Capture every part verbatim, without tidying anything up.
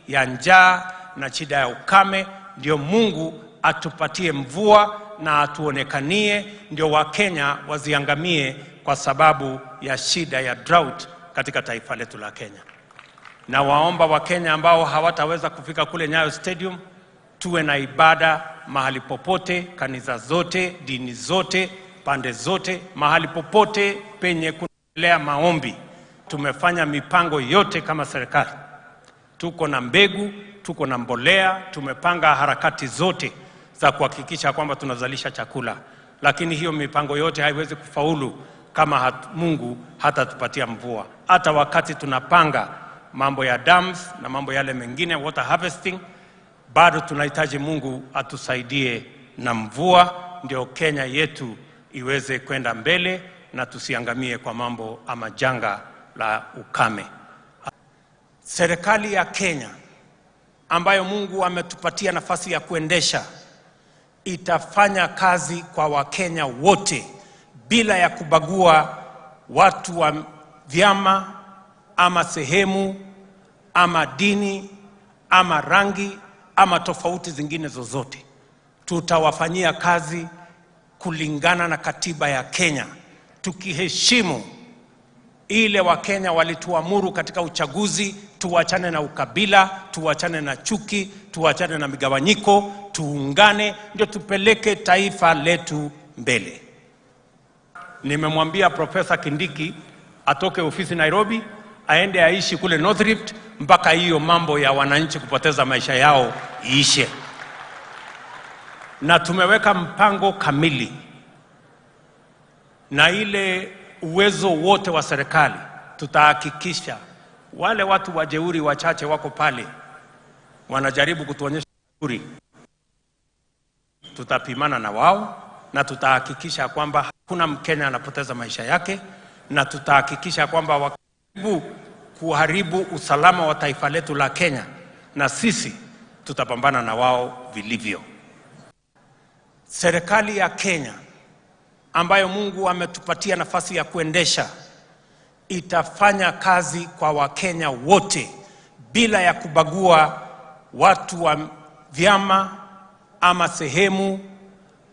ya njaa na shida ya ukame, ndio Mungu atupatie mvua na atuonekanie, ndio Wakenya wasiangamie kwa sababu ya shida ya drought katika taifa letu la Kenya. Na waomba Wakenya ambao hawataweza kufika kule Nyayo Stadium, tuwe na ibada mahali popote, kanisa zote, dini zote, pande zote, mahali popote penye kunaendelea maombi. Tumefanya mipango yote kama serikali. Tuko na mbegu, tuko na mbolea, tumepanga harakati zote za kuhakikisha kwamba tunazalisha chakula. Lakini hiyo mipango yote haiwezi kufaulu kama hat-, Mungu hatatupatia mvua. Hata wakati tunapanga mambo ya dams na mambo yale mengine, water harvesting, bado tunahitaji Mungu atusaidie na mvua, ndio Kenya yetu iweze kwenda mbele na tusiangamie kwa mambo ama janga la ukame. Serikali ya Kenya ambayo Mungu ametupatia nafasi ya kuendesha itafanya kazi kwa Wakenya wote bila ya kubagua watu wa vyama ama sehemu ama dini ama rangi ama tofauti zingine zozote. Tutawafanyia kazi kulingana na katiba ya Kenya, tukiheshimu ile Wakenya walituamuru katika uchaguzi, tuachane na ukabila, tuachane na chuki, tuachane na migawanyiko, tuungane, ndio tupeleke taifa letu mbele. Nimemwambia Profesa Kindiki atoke ofisi Nairobi, aende aishi kule North Rift mpaka hiyo mambo ya wananchi kupoteza maisha yao iishe. Na tumeweka mpango kamili na ile uwezo wote wa serikali, tutahakikisha wale watu wajeuri wachache wako pale wanajaribu kutuonyesha jeuri, tutapimana na wao na tutahakikisha kwamba hakuna Mkenya anapoteza maisha yake, na tutahakikisha kwamba wakijaribu kuharibu usalama wa taifa letu la Kenya, na sisi tutapambana na wao vilivyo. Serikali ya Kenya ambayo Mungu ametupatia nafasi ya kuendesha itafanya kazi kwa Wakenya wote bila ya kubagua watu wa vyama ama sehemu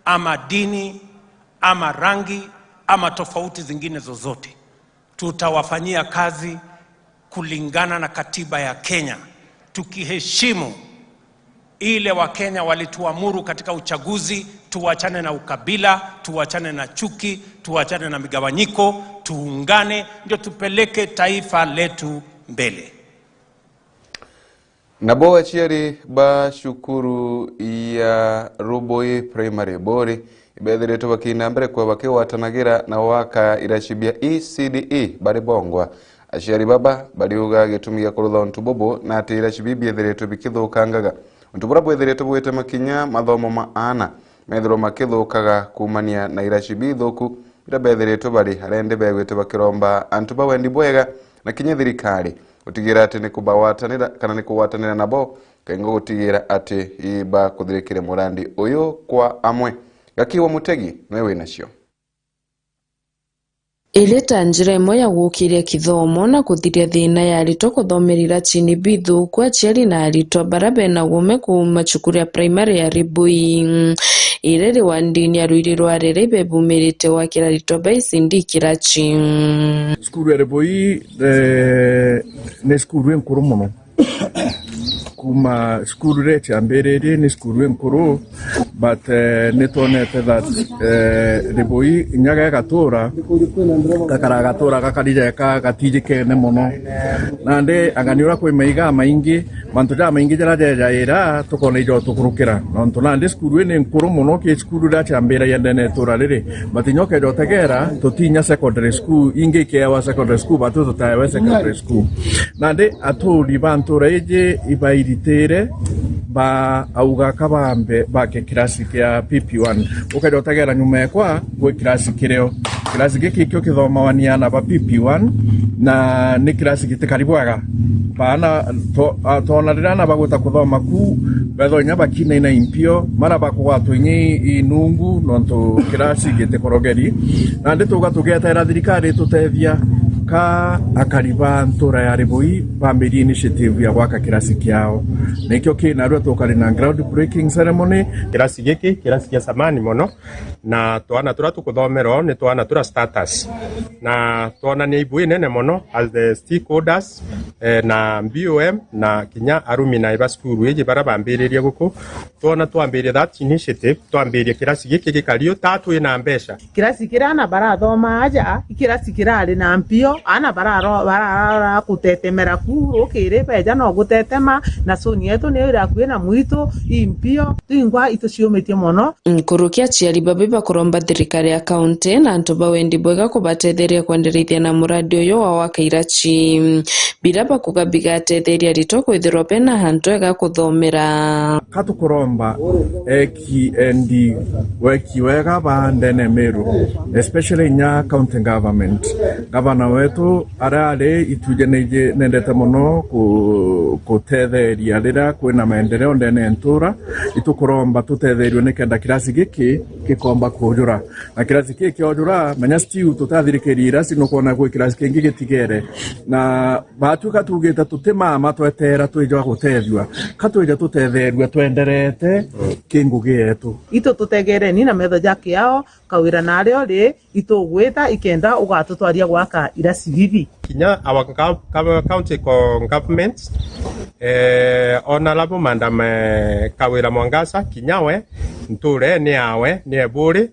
ama dini ama rangi ama tofauti zingine zozote. Tutawafanyia kazi kulingana na katiba ya Kenya, tukiheshimu ile Wakenya walituamuru katika uchaguzi, tuachane na ukabila, tuachane na chuki, tuachane na migawanyiko, tuungane, ndio tupeleke taifa letu mbele. Nabo aciari ba cukuru ya Rubui Primary Bori ibethiritwe bakiina mbere kwa bakigwatanagira na gwaka iraci bia E C D E bari bongwa. Aciari baba bariuga gitumi gia kurutha untu bubu na ati iraci bii biethiritwe bikithukangaga. Untu buria bwethiritwe bwite makinya mathomo ma aana methirwa makithukaga kuumania na iraci bii thuku iria bethiritwe bari, aria indi begwite bakiromba antu ba wendi bwega na kinya thirikari gutigira ati ni kubagwatanira kana ni kugwatanira nabo, kaingo gutigira ati ibakuthirikiria murandi uyu kwa amwe. Gaki wa Mutegi nwe winacio. Iri ta njira imwe ya gukiria kithomo na kuthiria thina ya aritwa kuthomera iracini bithuku, aciari na aritwa bara bena gume kuuma cukuru ya primary ya Ribui. Iri riwandini ya Ruiri rwa Rere ibebumirite gwakira aritwa ba E C D kiraci. Cukuru ya Ribui, eh, ni cukuru inkuru muno. Kuma cukuru iria ciambiririe ni cukuru inkuru, but, eh, ni twonete that, eh, Ribui inya gegatura gakara gatura gakarija ka gatijikene muno. Nandi anga ni uria kwi maiga maingi, mantu jamaingi jaria jejaira tukona ijo tukurukira. Nontu nandi cukuru ii ni nkuru muno, ki cukuru iria ciambiragia ndene itura riri. But inya ukeja utegera, tutinya secondary school, ingi ikeewa secondary school, but tutaewe secondary school. Nandi aturi ba ntura iji ibairitire, ba auga kabambe bake kirasi kia P P one. Ukeja utegera nyuma ekwa, gwi kirasi kirio. Kirasi giki kio kithomawa ni aana ba P P one, na ni kirasi gitikari bwega. Baana to-, a-, twona riria aana bagwita kuthoma ku, bethwa inya bakinaina impio, mara bakugwatwa inya i-, inungu, nontu kirasi gitikorogeri. Nandi tuga tugietera thirikari itutethia, Ka akari ba ntura ya Ribui bambirie initiative ya gwaka kirasi kiao, nikio kinarua tukari na ground breaking ceremony. Kirasi giki kirasi kia samani mono, na twana turia tukuthomera oo ni twana turia starters, na twonania ibu inene mono as the stakeholders, eh, na B O M na kinya alumni ba cukuru iji baria bambiririe guku. Twona twambirie that initiative, twambirie kirasi giki gikari uu, taa twina mbeca. Kirasi kiria ana barathoma aja, i kirasi kirari na mpio, ana bararo-, bararora gutetemera ku rukiri, beja no gutetema, na soni yetu niyo irakui na mwitu, i mpio, twingwa ituciumitie mono. Nkuruki aciari babi bakuromba thirikari ya kaunti na antu ba wendi bwega kubatetheria kwendereithia na muradi uyu wa gwaka iraci. Bira bakuga bigatetheria aritwa kwithirwa bena hantu hega kuthomera. Ka tukuromba eki endi weki wega ba ndene Meru, especially inya county government. Gavana wetu aria ari ituje niji nendete mono ku-, kutetheria riria kwina maendeleo ndene ya ntura. Itukuromba tutetherio nikenda kirasi giki gikomba kujura. Na kirasi kii kiojura, menya still tutathirikirie irasi, nukwona kwi kirasi kingi gitigere. Na batuika tugite tutimama twetera twija gutethua, ka twija tutethethua twenderete ki ngugi yetu. Itu tutegereni na metho ja kiao, kawira na aria uri, itugwita ikenda ugatutwaria gwaka irasi bibi. Kinya our gov-, gov-, county co-, government, eh, Honorable Madam, eh, Kawira Mwangaza, kinya we, nturene yawe ni eburi,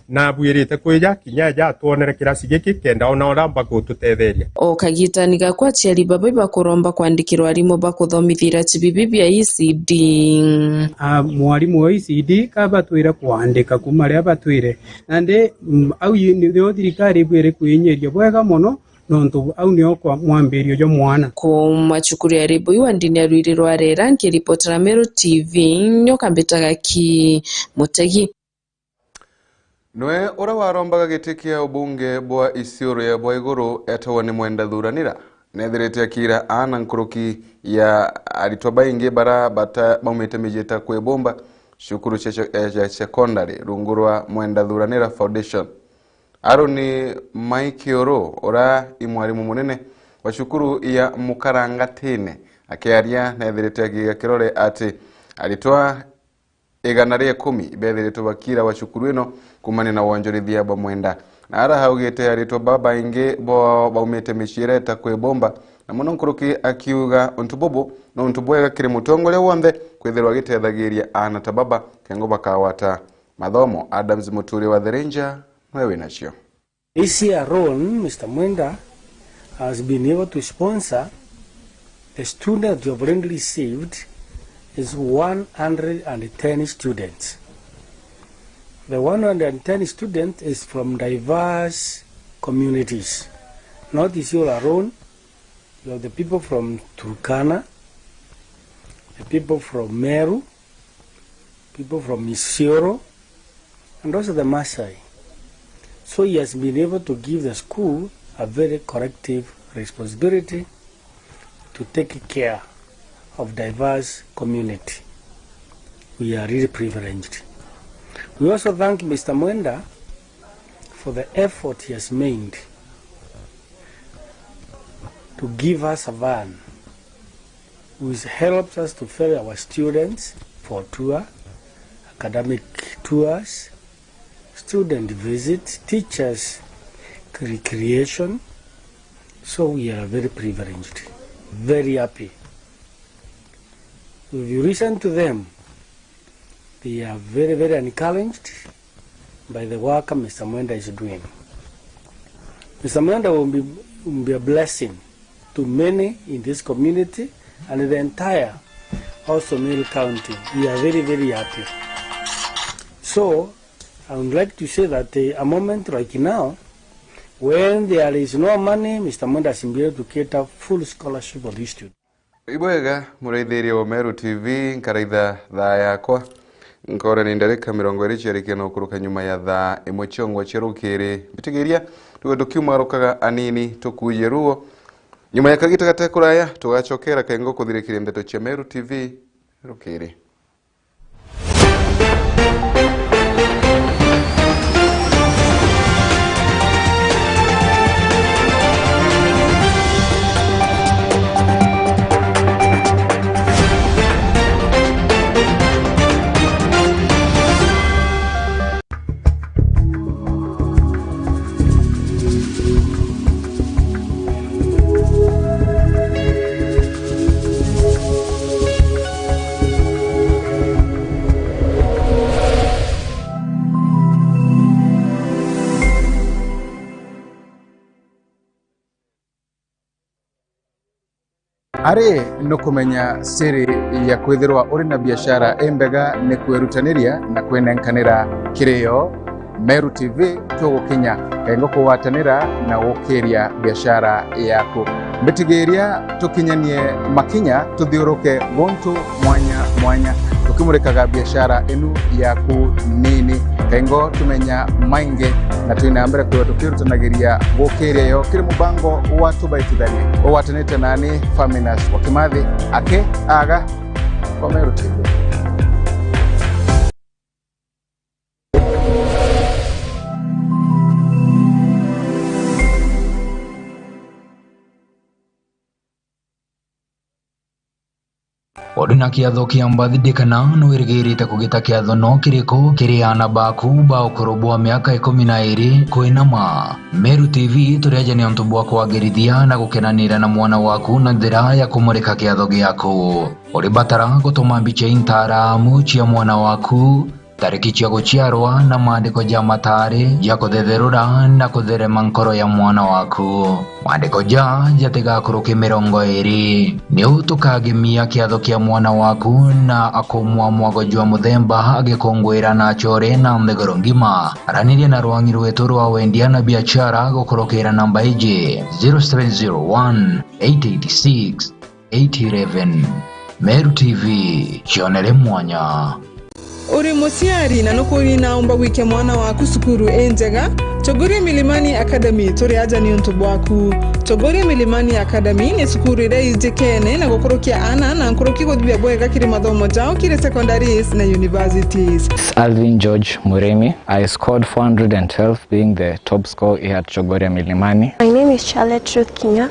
nabuirite kwija, kinya eja atwonere kirasi giki, kenda ona uria mbagututetheria. O kagitani gakwa, aciari baba ibakuromba kwandikirwa arimu bakuthomithia irati bibi bia E C D. A, mwarimu wa E C D kabatwire kwandika kuma riria batwire. Nandi, mm, au i-, ni-, nio thirikari ibwire kwinyiria bwega mono, nontu au nio kwa mwambirio jwa mwana. Kuma cukuru ya Ribui wa ndini ya Rwiri rwa Rera, nkiripotera Meru T V, nyoka mbitaga ki Mutegi. Nwe uria warombaga giti kia ubunge bwa Isiolo ya bwa iguru etagwa ni Mwenda Thuranira, nethirite akira aana nkuruki ya aritwa baingi bara bata-, baumite miji ta Kwibumba, cukuru cia, cia, cia secondary rungu rwa Mwenda Thuranira Foundation. Aroni Mike Oro, uria i mwarimu munene wa cukuru ya Mukarangatine, akiaria nethirite akiiga kirore ati aritwa igana ria ikumi bethiritwe bakiira wa cukuru ino kuumania na wonjorithia bwa Mwenda. Na ara augite aritwa babaingi bo baumite miciire ta Kwibumba, na mono nkuruki akiuga untu bubu ni untu bwega kiri mutongoria wonthe kwithirwa agitethagiria aana ta baba kengo bakagwata mathomo. Adams Muturi wa The Ranger nwe winacio. This year alone, Mister Mwenda has been able to sponsor the students that you have already received is one hundred and ten students. The one hundred and ten students is from diverse communities, not Isiolo alone. You have the people from Turkana, the people from Meru, people from Isiolo, and also the Maasai. So he has been able to give the school a very collective responsibility to take care of diverse community. We are really privileged. We also thank Mister Mwenda for the effort he has made to give us a van which helps us to ferry our students for tour, academic tours, student visits, teachers, recreation. So we are very privileged, very happy. If you listen to them, they are very, very encouraged by the work Mister Mwenda is doing. Mister Mwenda will be, will be a blessing to many in this community and the entire also Meru County. We are very, very happy. So, I would like to say that, eh, a moment like now, when there is no money, Mister Mwenda has been able to cater full scholarship for these students. Ibwega, muraithiria wa Meru T V, nkaraitha thaa yakwa. Nkore ni ndarika mirongo iri ciarikia na gukuruka nyuma ya thaa imwe ciongwa cia rukiri. Mbitigiria, tuwe tukiumarukaga anini, tukuuje ruo. Nyuma ya kagita gate kuraya, tugacokera kengo kuthirikiria ndeto cia Meru T V rukiri. Ari nukumenya siri ya kwithirwa uri na biashara imbega ni kwirutaniria na kwinenkanira kiri yo. Meru T V tugukinya kaingo kugwatanira na gukiria biashara yaku. Mbitigiria tukinyanie makinya tuthiuruke guntu mwanya mwanya, tukimurikaga biashara inu yaku nini. Kaingo tumenya maingi na twina mbere kwithirwa tukirutanagiria gukiria yo kiri mubango wa Tubaitithanie ugwatanite nani Faminas wa Kimathi aki aga kwa Meru T V. Uri na kiatho kia birthday kana nwirigirite kugita kiatho no kiriku kiri aana baku ba ukuru bwa miaka ikumi na iri kwinama? Meru T V turi aja ni untu bwa kwagirithia na gukenanira na mwana waku na njira ya kumurika kiatho giaku. Uribatara gutuma mbicha intaramu cia mwana waku, tariki cia guciarwa na maandiko ja matari ja kuthetherura na kutherema nkoro ya mwana waku. Maandiko ja jatigakuruke mirongo iri. Niu tukagemia kiatho kia mwana waku na akumwa mwago jwa muthemba agikunguira na achore na nthiguru ngima. Araniria na rwangi rwetu rwa wendia na biachara gukurukira namba iji, zero seven zero one, eight eight six, eight eleven. Meru T V, cionere mwanya. Uri muciari na nukuri naumba gwikia mwana waku cukuru injega? Chogoria Milimani Academy turi aja ni untu bwaku. Chogoria Milimani Academy ni cukuru iria injikene na gukurukia aana na nkuruki guthithia bwega kiri mathomo jao kiri secondaries na universities. Alvin George Murimi. I scored four hundred and twelve, being the top score here at Chogoria Milimani. My name is Charlotte Ruth Kinya.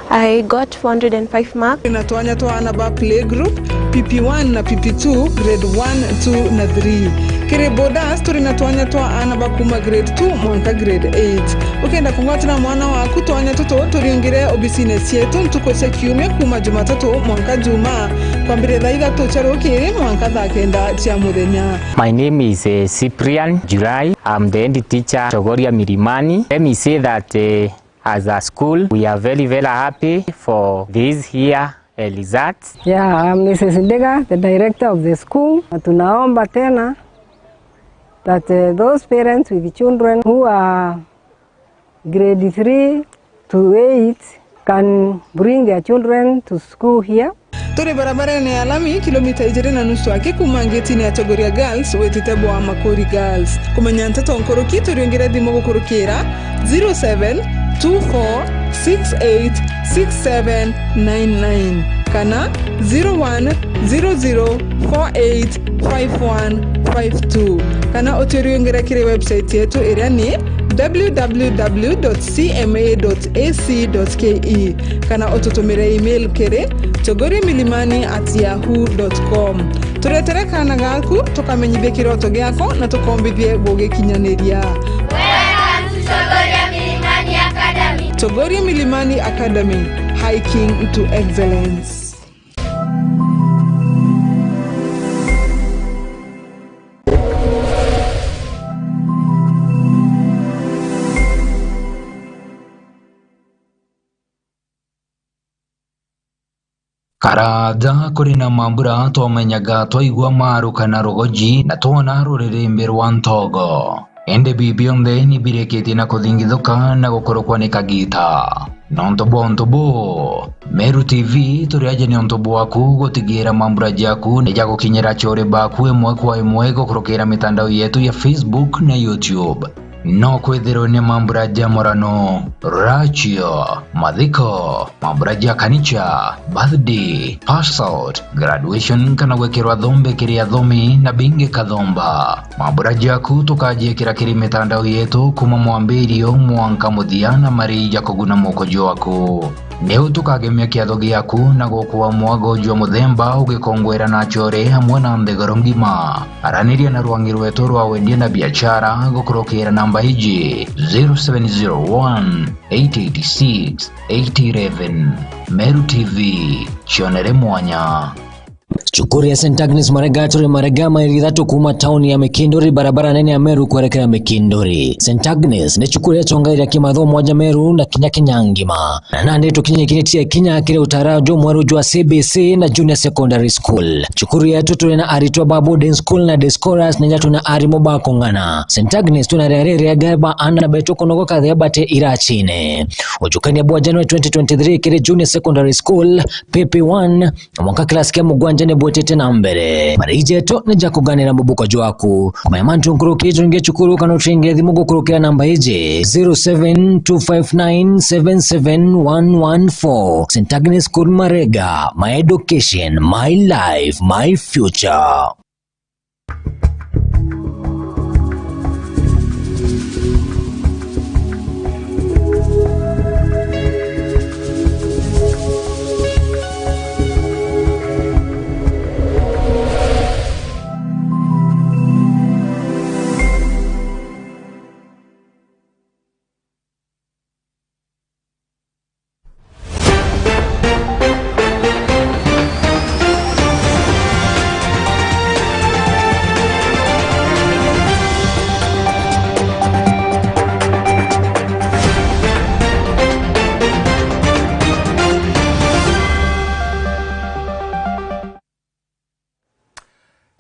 I got four hundred and five marks. Turi na twanya twa aana ba playgroup, P P one na P P two, grade one, two na three. Kiri boarders, turi na twanya twa aana ba kuma grade two mwanka grade eight. Ukenda kungwatira mwana waku twanya tutu, turiungire obisine cietu ntuku cia kiumia kuma Jumatatu mwanka Juma, kwambiria thaa ithatu cia rukiri mwanka thaa kenda cia muthenya. My name is, eh, Cyprian July. I'm the head teacher, Chogoria Milimani. Let me say that, eh, as a school, we are very, very happy for this year, eh, results. Yeah, I'm Missus Ndiga, the director of the school. Na tunaomba tena that, eh, those parents with children who are grade three to eight can bring their children to school here. Turi barabarene ya lami, kilomita ijiri na nusu aki kuma ngetine ya Chogoria Girls witite bwa Makuri Girls. Kumenya nteto nkuruki, turiungire thimu gukurukira zero seven two four six eight six seven nine nine kana zero one zero zero four eight five one five two, kana uturiungire kiri website yetu iria ni w w w dot c m a dot a c dot k e, kana ututumire email kiri chogoria milimani at yahoo dot com. Turetere kaana gaku, tukamenyithie kiroto giako na tukombithie gugikinyaniria. Welcome to Chogoria Milimani Academy. Chogoria Milimani Academy, hiking to excellence. Karaaja kuri na mambura twamenyaga twaigua maaru kana rugoji na twona ruririmbi rwa ntogo. Indi bibi bionthe ni birikitie na kuthingithuka na gukurukwa ni kagiita. Nontu bwa untu buu, Meru T V turi aja ni untu bwaku gutigiira mambura jaku ni jagukinyira achore baku imwe kwa imwe gukurukira mitandao yetu ya Facebook na YouTube. No kwithirwe ni mambura ja murano, rachio, mathiko, mambura ja kanicha, birthday, pass out, graduation kana gwikirwa thumbi kiri athomi na bingi kathumba. Mambura jaku tukajiikira kiri mitandao yetu kuma mwambirio mwanka muthia na mari ja kuguna muko jwaku. Niu tukagemia kiatho giaku na gukua mwago jwa muthemba ugikongwera na achore amwe na nthiguru ngima. Araniria na rwangi rwetu rwa wendia na biachara gukurukira namba iji, zero seven zero one, eight eight six, eight eleven. Meru T V, cionere mwanya. Cukuru ya Saint Agnes Marega turi Marega, maili ithatu kuuma tauni ya Mikinduri, barabara nene ya Meru kwerekera Mikinduri. Saint Agnes ni cukuru ya chongairia kimathomo aja Meru na kinya Kenya ngima. Na nandi tukinyikiritie kinya kiri utara jumweru jwa C B C na Junior Secondary School. Cukuru yetu turi na aritwa ba boarding school na day scholars, na inya turi na arimu ba kung'ana. Saint Agnes tuna riari riega ba ana betu kunogoka thea bate irachine. Ujukania bwa January twenty twenty-three kiri Junior Secondary School, P P one, mwanka class kia mugwanja ni bwitite na mbere. Mariji jetu ni ja kuganira mubuko jwaku. Kumenya mantu nkuruki, tunge cukuru kana ucenge thimu gukurukira namba iji, zero seven two five nine seven seven one one four. Saint Agnes School Marega, my education, my life, my future.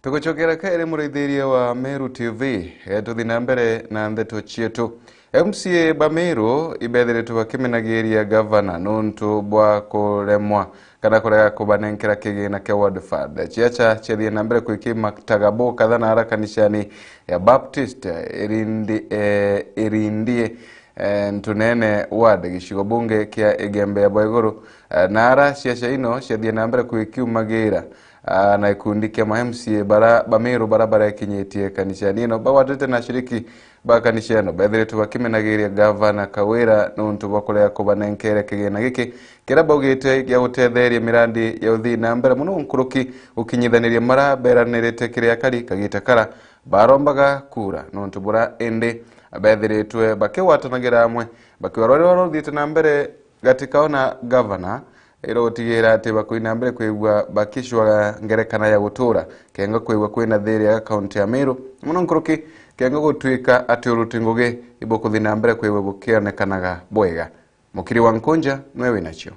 Tugucokera kairi muraithiria wa Meru T V, eh, tuthi na mbere na ndeto cietu. M C A ba Meru ibethiritwe bakimenagiria gavana nuntu bwa kuremwa kana kurega kubanenkera kigina kia ward fund. Ciaca ciathie na mbere kwikimataga bo kadha na ara kanisani ya Baptist, eh, Irindi-, eh, Irindie, eh, Ntunene ward, gicigo bunge kia Igembe ya Bwaiguru. Eh, na ara ciaca ino ciathie na mbere kwikiumagira, ah, na gikundi kia ma M C A bara ba Meru bara barekinyitie kanisani ino bagwatite na ashiriki ba kanisa ino bethiritwe bakimenagiria gavana Kawira nuntu bwa kurega kubanenkera kigina giki kiria baugite gia gutetheria mirandi ya uthii na mbere, muno nkuruki gukinyithaniria mara beranirite kiri akari kagita kara barombaga kura nuntu bura indi bethiritwe bakigwatanagira amwe bakiuga rwari rwara ruthiite na mbere gati kao na gavana, ira gutigira ati bakuina mbere kwigua bakicwaga ngerekana ya gutura, kenga kwigua kwina thiiri ya kaunti ya Meru, muno nkuruki kenga gutuika ati uruti ngugi ibukuthi na mbere kwigua bukionekanaga bwega. Mukiri wa Nkunja nwe winacio.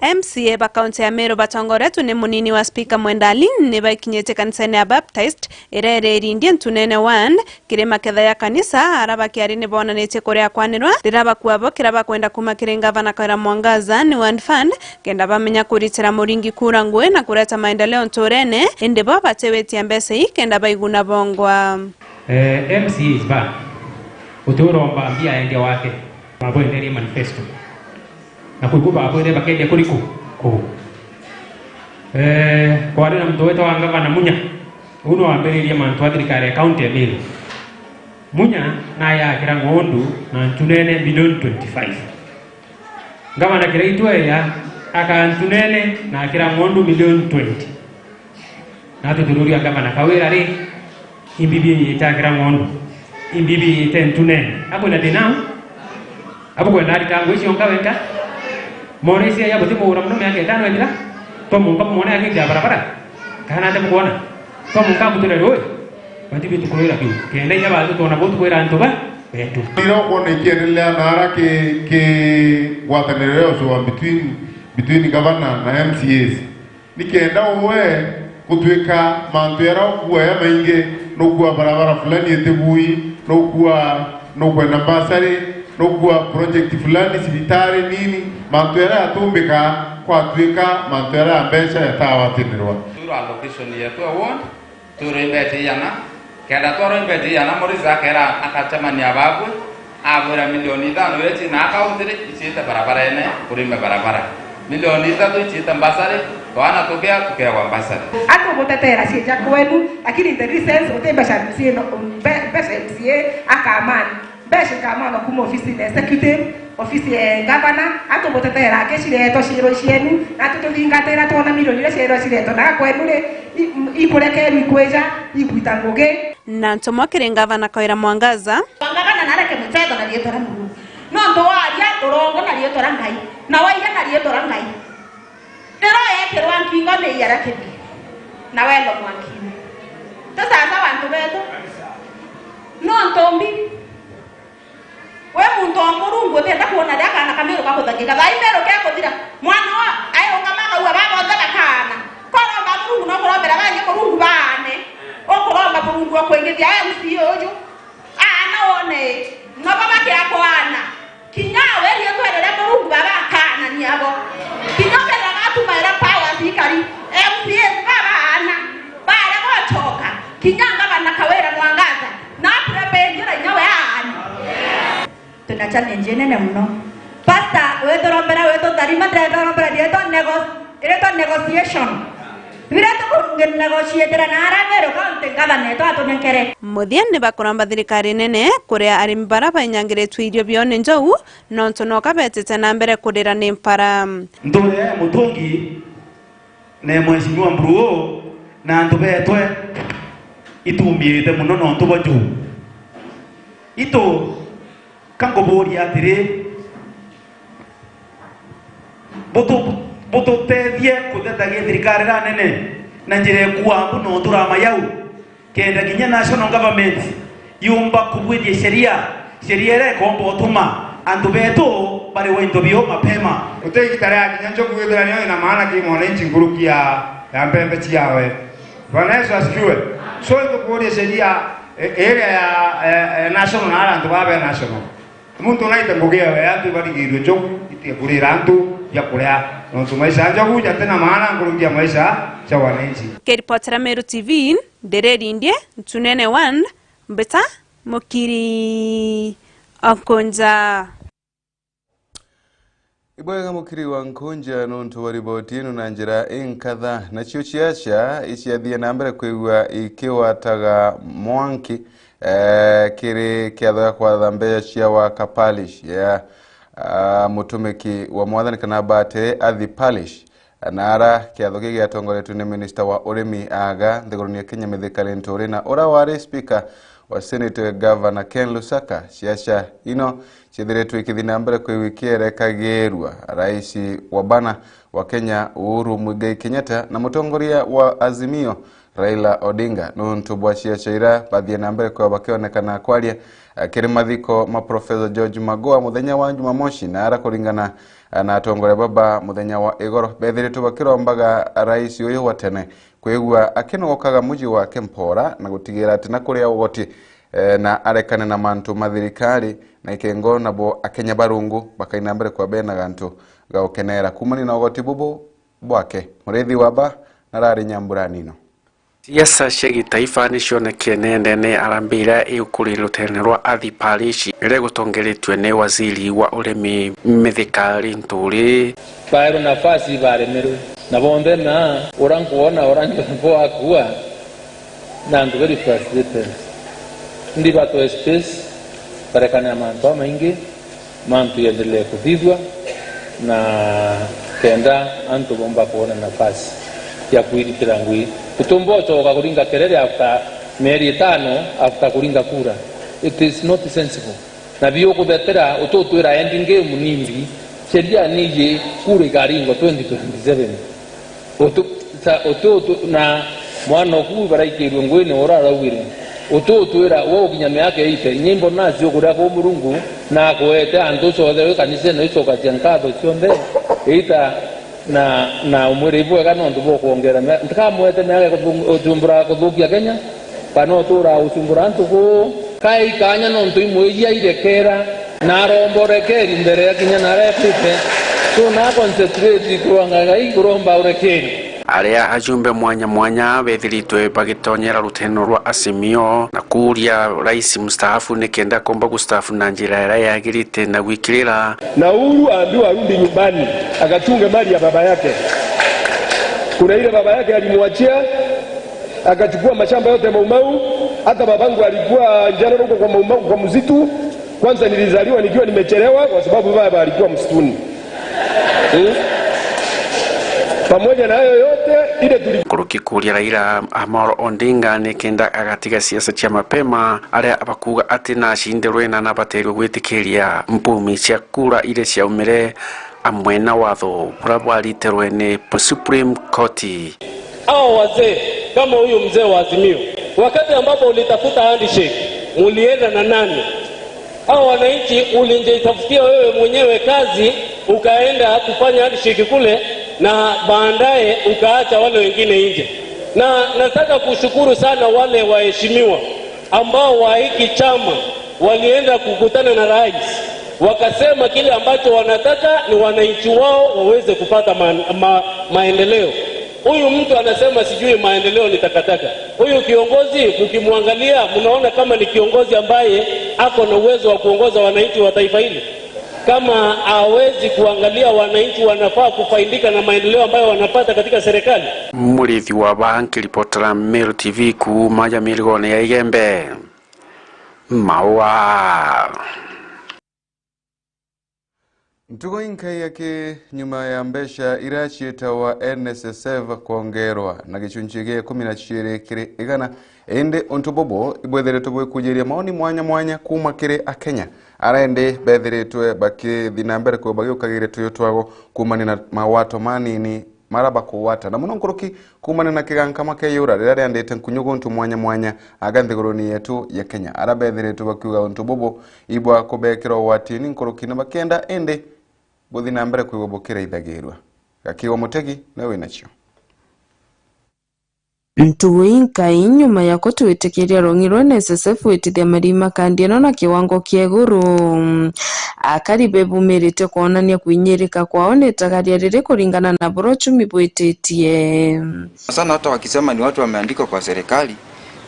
M C A ba kaunti ya Meru batongoretwe ni munini wa spika Mwenda Ali ni baikinyite kanisani ya Baptist iria iri Irindie Ntunene ward, kiri maketha ya kanisa, ara bakiari ni bonanitie kuria kwanirwa riria bakua bo kira bakwenda kuma kiri ngavana Kawira Mwangaza ni ward fund, kenda bamenya kuritira muringi kura ngui na kureta maendeleo nturene, indi bo batiwitia mbeca ii kenda baiguna bongwa. Eh, M C As ba, uti uromba mbia endia wake, babwenderie manifesto. Na kwi ku babwire bakendia kuriku? Kuu. Eh, kwari na muntu wetagwa Ngavana Munya. Uu no wambiririe mantu a thirikari ya kaunti ya Meru. Munya naye akira ng'ondu na Ntunene milioni twenty-five. Ngavana Kiraitu eya aka Ntunene na akira ng'ondu milioni twenty. Natwe tururia ngavana Kawira ri, imbibi iyite akira ng'ondu, imbibi iyite Ntunene. Akwina thina u? Abukwenda arita ngui cionka wenka? Mone cia ya buti mugura muno miaka itano ethira? Twamunka mumone agikira barabara? Kana ate mukwona? Twamunka mutire rui? Bati bitu kurira biu. Kenda inya bantu twona bo tukwira antu ba betu. Ira ukwona ikiendelea na ara ki, ki ngwataniro ya ucua between, between governor na M C As. Nikenda uwe gutwika mantu jaria ukua ja maingi, nukua barabara fulani itibui, nukua, nukwenda mbasari, nukua project fulani, cibitari nini, mantu jaria jatumbika kwatwika mantu jaria ja mbeca jatawatinirwa. Rural location yetu ya ward, turi mbeti igana, kenda twarwa imbeti igana, Morris akera akacemania babwe, abwira milioni ithano iria ciina akaunti ri, iciite barabarene, kurime barabara. Milioni ithatu iciite mbasari, twana tukia tukewa mbasari. Atugutetera cieja kwenu, lakini in the recent uti mbeca M C A no, mbe-, mbeca M C A akamani. Mbeca ikamana kuma ofisi ya executive, ofisi ya governor, atugutetera akiciretwa ciirwa cienu, na atututhingatira twona milioni iria ciirwa ciretwa na kwenu ri, i-, ikurekerwa ikwija, igwita ngugi. Na ntumwa kiri ngavana Kawira Mwangaza. Ngavana nareke muchetho na riitwa ria Murungu. Nontu waaria urongo na riitwa ria Ngai, na waiya na riitwa ria Ngai. Riria weekirwa nkingo ni iara kithi, na welo mwankine. Ti sasa bantu betu. Nontu mbi, wi muntu o Murungu utienda kwona riria kaana ka Miru gakuthangika. Thaa ii Miru kekuthira, mwana uyu airungama akauga, baba onthe bakaana. Koromba Murungu no kurombera bangi Murungu baane. Ukuromba Murungu o kwingithia M C A uju. Aana wone, nobo bakia kwaana. Kinya we riitwa riria Murungu baba akaanania bo. Kinya ukethira gatumaira powers ikari, M C As baba aana, baria gochoka. Kinya ngavana Kawira Mwangaza, na prepare njira inya we aani. Twina challenge inene muno. Pastor, witurombera, witutharima, ndirenda urombera riitwa nego-, riitwa negotiation. Biria tukungi negotiatira na ara Meru County ngavana etu atunenkere. Muthia ni bakuromba thirikari nene kuria arimi bara bainyangiritue irio biao ni njou, nontu noka betite na mbere kurira ni mpara. Ntuura ya Mutungi na Mheshimiwa Mburu na antu betwe itumiite muno nontu bwa njuu. Itu Ka nkubuuria atiri, butu-, bututethie kutetagia thirikari ira nene na njira ikuambu na uturama yau, kenda kinya national government yumba kubwithia sheria, sheria iria ikomba utuma antu betu bariwa into biao mapema. Guti igita ria kinya njogu ithira niyo ina maana ki mwananchi nkuruki ya, ya mbembe ciawe. Bwana Yesu asifiwe. So, itukuuria sheria, e, area ya, e, e, national na ara antu baa be national. Muntu naite ngugi ewe, antu ibarigirue njogu, itie kurira antu bia kuria. Nontu maisha ya njogu jatina maana nkuruki ya maisha ja wananchi. Kiripotera Meru T V, Ndiriri Ndie, Ntunene One, Mbita Mukiri Okunja. Ibwega Mukiri wa Nkunja nontu wa riboti ino na njira inkatha. Nacio ciaca iciathie na mbere kwigua ikiwataga mwanki, eh, kiri kiatho gia kwatha mbeca cia waka parish ya, ah, mutumiki wa Mwathani kana batiri athi parish. Na ara kiatho giki giatongoretue ni minista wa urimi aga nthiguruni ya Kenya Mithika Linturi na ura wari speaker wa Senate Governor Ken Lusaka. Ciaca ino ciithiritwe ikithi na mbere kwigua ikierekagirua. Rais wa bana wa Kenya Uhuru Muigai Kenyatta na mutongoria wa Azimio Raila Odinga nuntu bwa ciaca ira bathie na mbere kwigua bakionekana kwaria, eh, kiri mathiko ma Professor George Magoha muthenya wa Jumamosi, na ara kuringana, eh, na atongoria baba muthenya wa igoro bethiritwe bakirombaga rais uyu wa tene kwigua akinogokaga muji wake mpora na gutigira ati na kuria ugoti, eh, na arekane na mantu ma thirikari na ikengo nabo Akenya barungu bakaina mbere kwa bena gantu ga gukenera kumania na ugoti bubu bwake. Murithi wa ba narari nyambura nino. Siasa cia gitaifa ni cionekene nene harambee iria ikuri rutene rwa Athi Parish, iria igutongeretue ni waziri wa urimi Mithika Linturi. Baerwe nafasi baremerwe, na bonthe na ura nkwona ura nkwona akua, na antu very frustrated. Ndi batwe space, barekane na mantu jamaingi, mantu yendelee kuthithua, na kenda antu bomba kwona nafasi ya kwiritira ngui. Utumba ucoka kuringa kerere after mieri itano after kuringa kura. It is not sensible. Na biukuthetera ututwira ending game ni mbi, sheria ni iji kura ikaringwa twenty twenty-seven. Utu-, ta-, utu-, utu-, na mwana oku baraikirue nguine ura araugire, ututwira we ukinya miaka eighty, nyimbo nacio kuria kuu Murungu na akuete antu ucothe wi kanisa ino icokacia nkatho cionthe, ita na, na umwire ibwega nontu bwa kuongera mia-, ndikamwete miaka ya kuthu-, ucumbura kuthukia Kenya, kana utura ucumbura antu kuu. Kai kanya nontu imwiji airekera, na aromba urekeri mbere ya kinya na aretite. So na concentrate kurwa Ngai, kuromba urekeri. Aria ajumbe mwanya mwanya bethiritwe bagitonyera ruteno rwa Azimio na kuuria rais mstaafu ni kenda komba gustaafu na njira iria yagirite na gwikirira. Na Uhuru aambiwa arudi nyumbani, akachunge mali ya baba yake. Kuna ile baba yake alimwachia, akachukua mashamba yote Mau Mau, hata babangu alikuwa general huko kwa Mau Mau, kwa msitu. Kwanza nilizaliwa nikiwa nimechelewa kwa sababu baba alikuwa msituni. Hmm? Pamoja na hayo yote, ile tuli- Nkuruki kuuria Raila Amolo Odinga ni kenda agatiga siasa cia mapema, aria bakuuga ati nacindirwe na nabateerwe gwitikiria mpumi cia kura iria ciaumire amwe na watho buria bwariterwe ni Supreme Court. Hao wazee, kama huyu mzee wa Azimio, wakati ambapo ulitafuta handshake, mulienda na nani? Hao wananchi ulijitafutia wewe mwenyewe kazi, ukaenda kufanya handshake kule, na baadaye ukaacha wale wengine nje. Na nataka kushukuru sana wale waheshimiwa ambao wa hiki chama walienda kukutana na rais, wakasema kile ambacho wanataka ni wananchi wao waweze kupata ma, ma, maendeleo. Huyu mtu anasema sijui maendeleo ni takataka. Huyu kiongozi, mkimwangalia, mnaona kama ni kiongozi ambaye ako na uwezo wa kuongoza wananchi wa taifa hili? Kama hawezi kuangalia wananchi wanafaa kufaidika na maendeleo ambayo wanapata katika serikali. Murithi wa ba nkiripotera Meru T V kuuma Jamirigone ya Igembe. Maua. Ntugo inkai aki nyuma ya mbeca iria ciitawa N S S F kwongerwa na gicunci gia ikumi na ciiri kiri igana, indi untu bubu ibwithiritwe bwikujiria maoni mwanya mwanya kuuma kiri Akenya, aria indi bethiritwe bakithi na mbere kwigua bagiukagiria tuyu twao kuumania na magwato manini maria bakugwata, na mono nkuruki kuumania na kigankama kia iura riria riandite nkunyu guntu mwanya mwanya aga nthiguruni yetu ya Kenya, aria bethiritwe bakiuga untu bubu ibwa kubekira ugwatini nkuruki na bakienda indi buthi na mbere kwigua bukiraithagirua. Gakiwa Mutegi niwe winacio. Ntugu inkai nyuma ya kutwitikiria rong'i rwa N S S F gwitithia marima kandi ino na kiwango kia iguru. Akari bebumirite kwonania kwinyirika kwao ni itagaria riri kuringana na buria uchumi bwititie. Sana hata wakisema ni watu wameandikwa kwa serikali,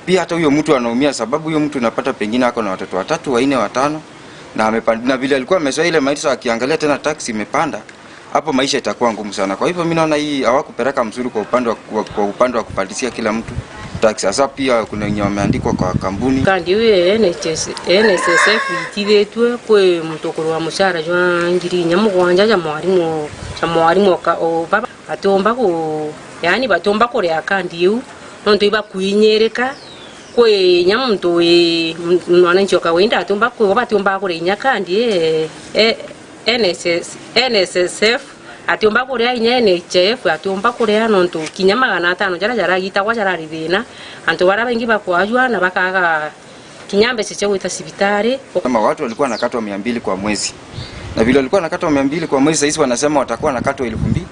pia hata huyo mtu anaumia, sababu huyo mtu unapata pengine ako na watoto watatu, wanne, watano, na amepand-, na vile alikuwa amezoea ile maisha, akiangalia tena tax imepanda, hapo maisha itakuwa ngumu sana. Kwa hivyo mimi naona hii hawakupeleka mzuri kwa upande wa, kwa, kwa upande wa kupandishia kila mtu tax. Sasa pia kuna wenye wameandikwa kwa kampuni. Kandi iu ya N H S, N S S F itithitue kwi muntu ukurua mucara jwa ngiri inya mugwanja ja mwarimu, ja mwarimu o ka-, o baba. Batiumba ku-, yaani batiumba kuria kandi iu, nontu ibakuinyirika. Kwi inya muntu wi, m-, mwananchi o kawaida atiumba ku-, batiumba kuria inya kandi e, e, N S S, N S S F, atiumba kuria inya N H I F, atiumba kuria nontu kinya magana atano jaria jaragitagwa jarari thina, antu baria baingi bakwajua na bakaga kinya mbeca cia gwita cibitari. Kama watu walikuwa wanakatwa mia mbili kwa mwezi. Na vile walikuwa wanakatwa mia mbili kwa mwezi, saizi wanasema watakuwa wanakatwa elfu mbili.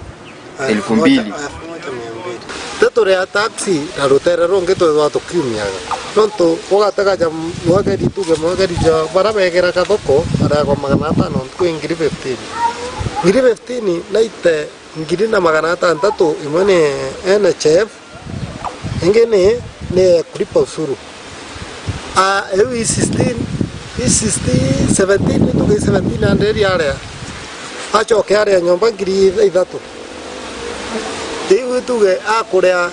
Ah, elfu mbili. Elfu moja, elfu moja mia mbili. Tituria taxi na rutere rungi twithwa tukiumiaga. Nontu ugatega ja mwageri, tuge mwageri ja bara begera kathoko, bareagwa magana atano, ntuku i ngiri fifteen. Ngiri fifteen naite ngiri na magana atantatu, imwe ni N H I F, ingi ni, ni ya kulipa ushuru. Ah, iu i sixteen, i sixteen, seventeen, tuge i seventeen hundred aria. Acoke aria nyomba ngiri ithatu. Iu tuge akuria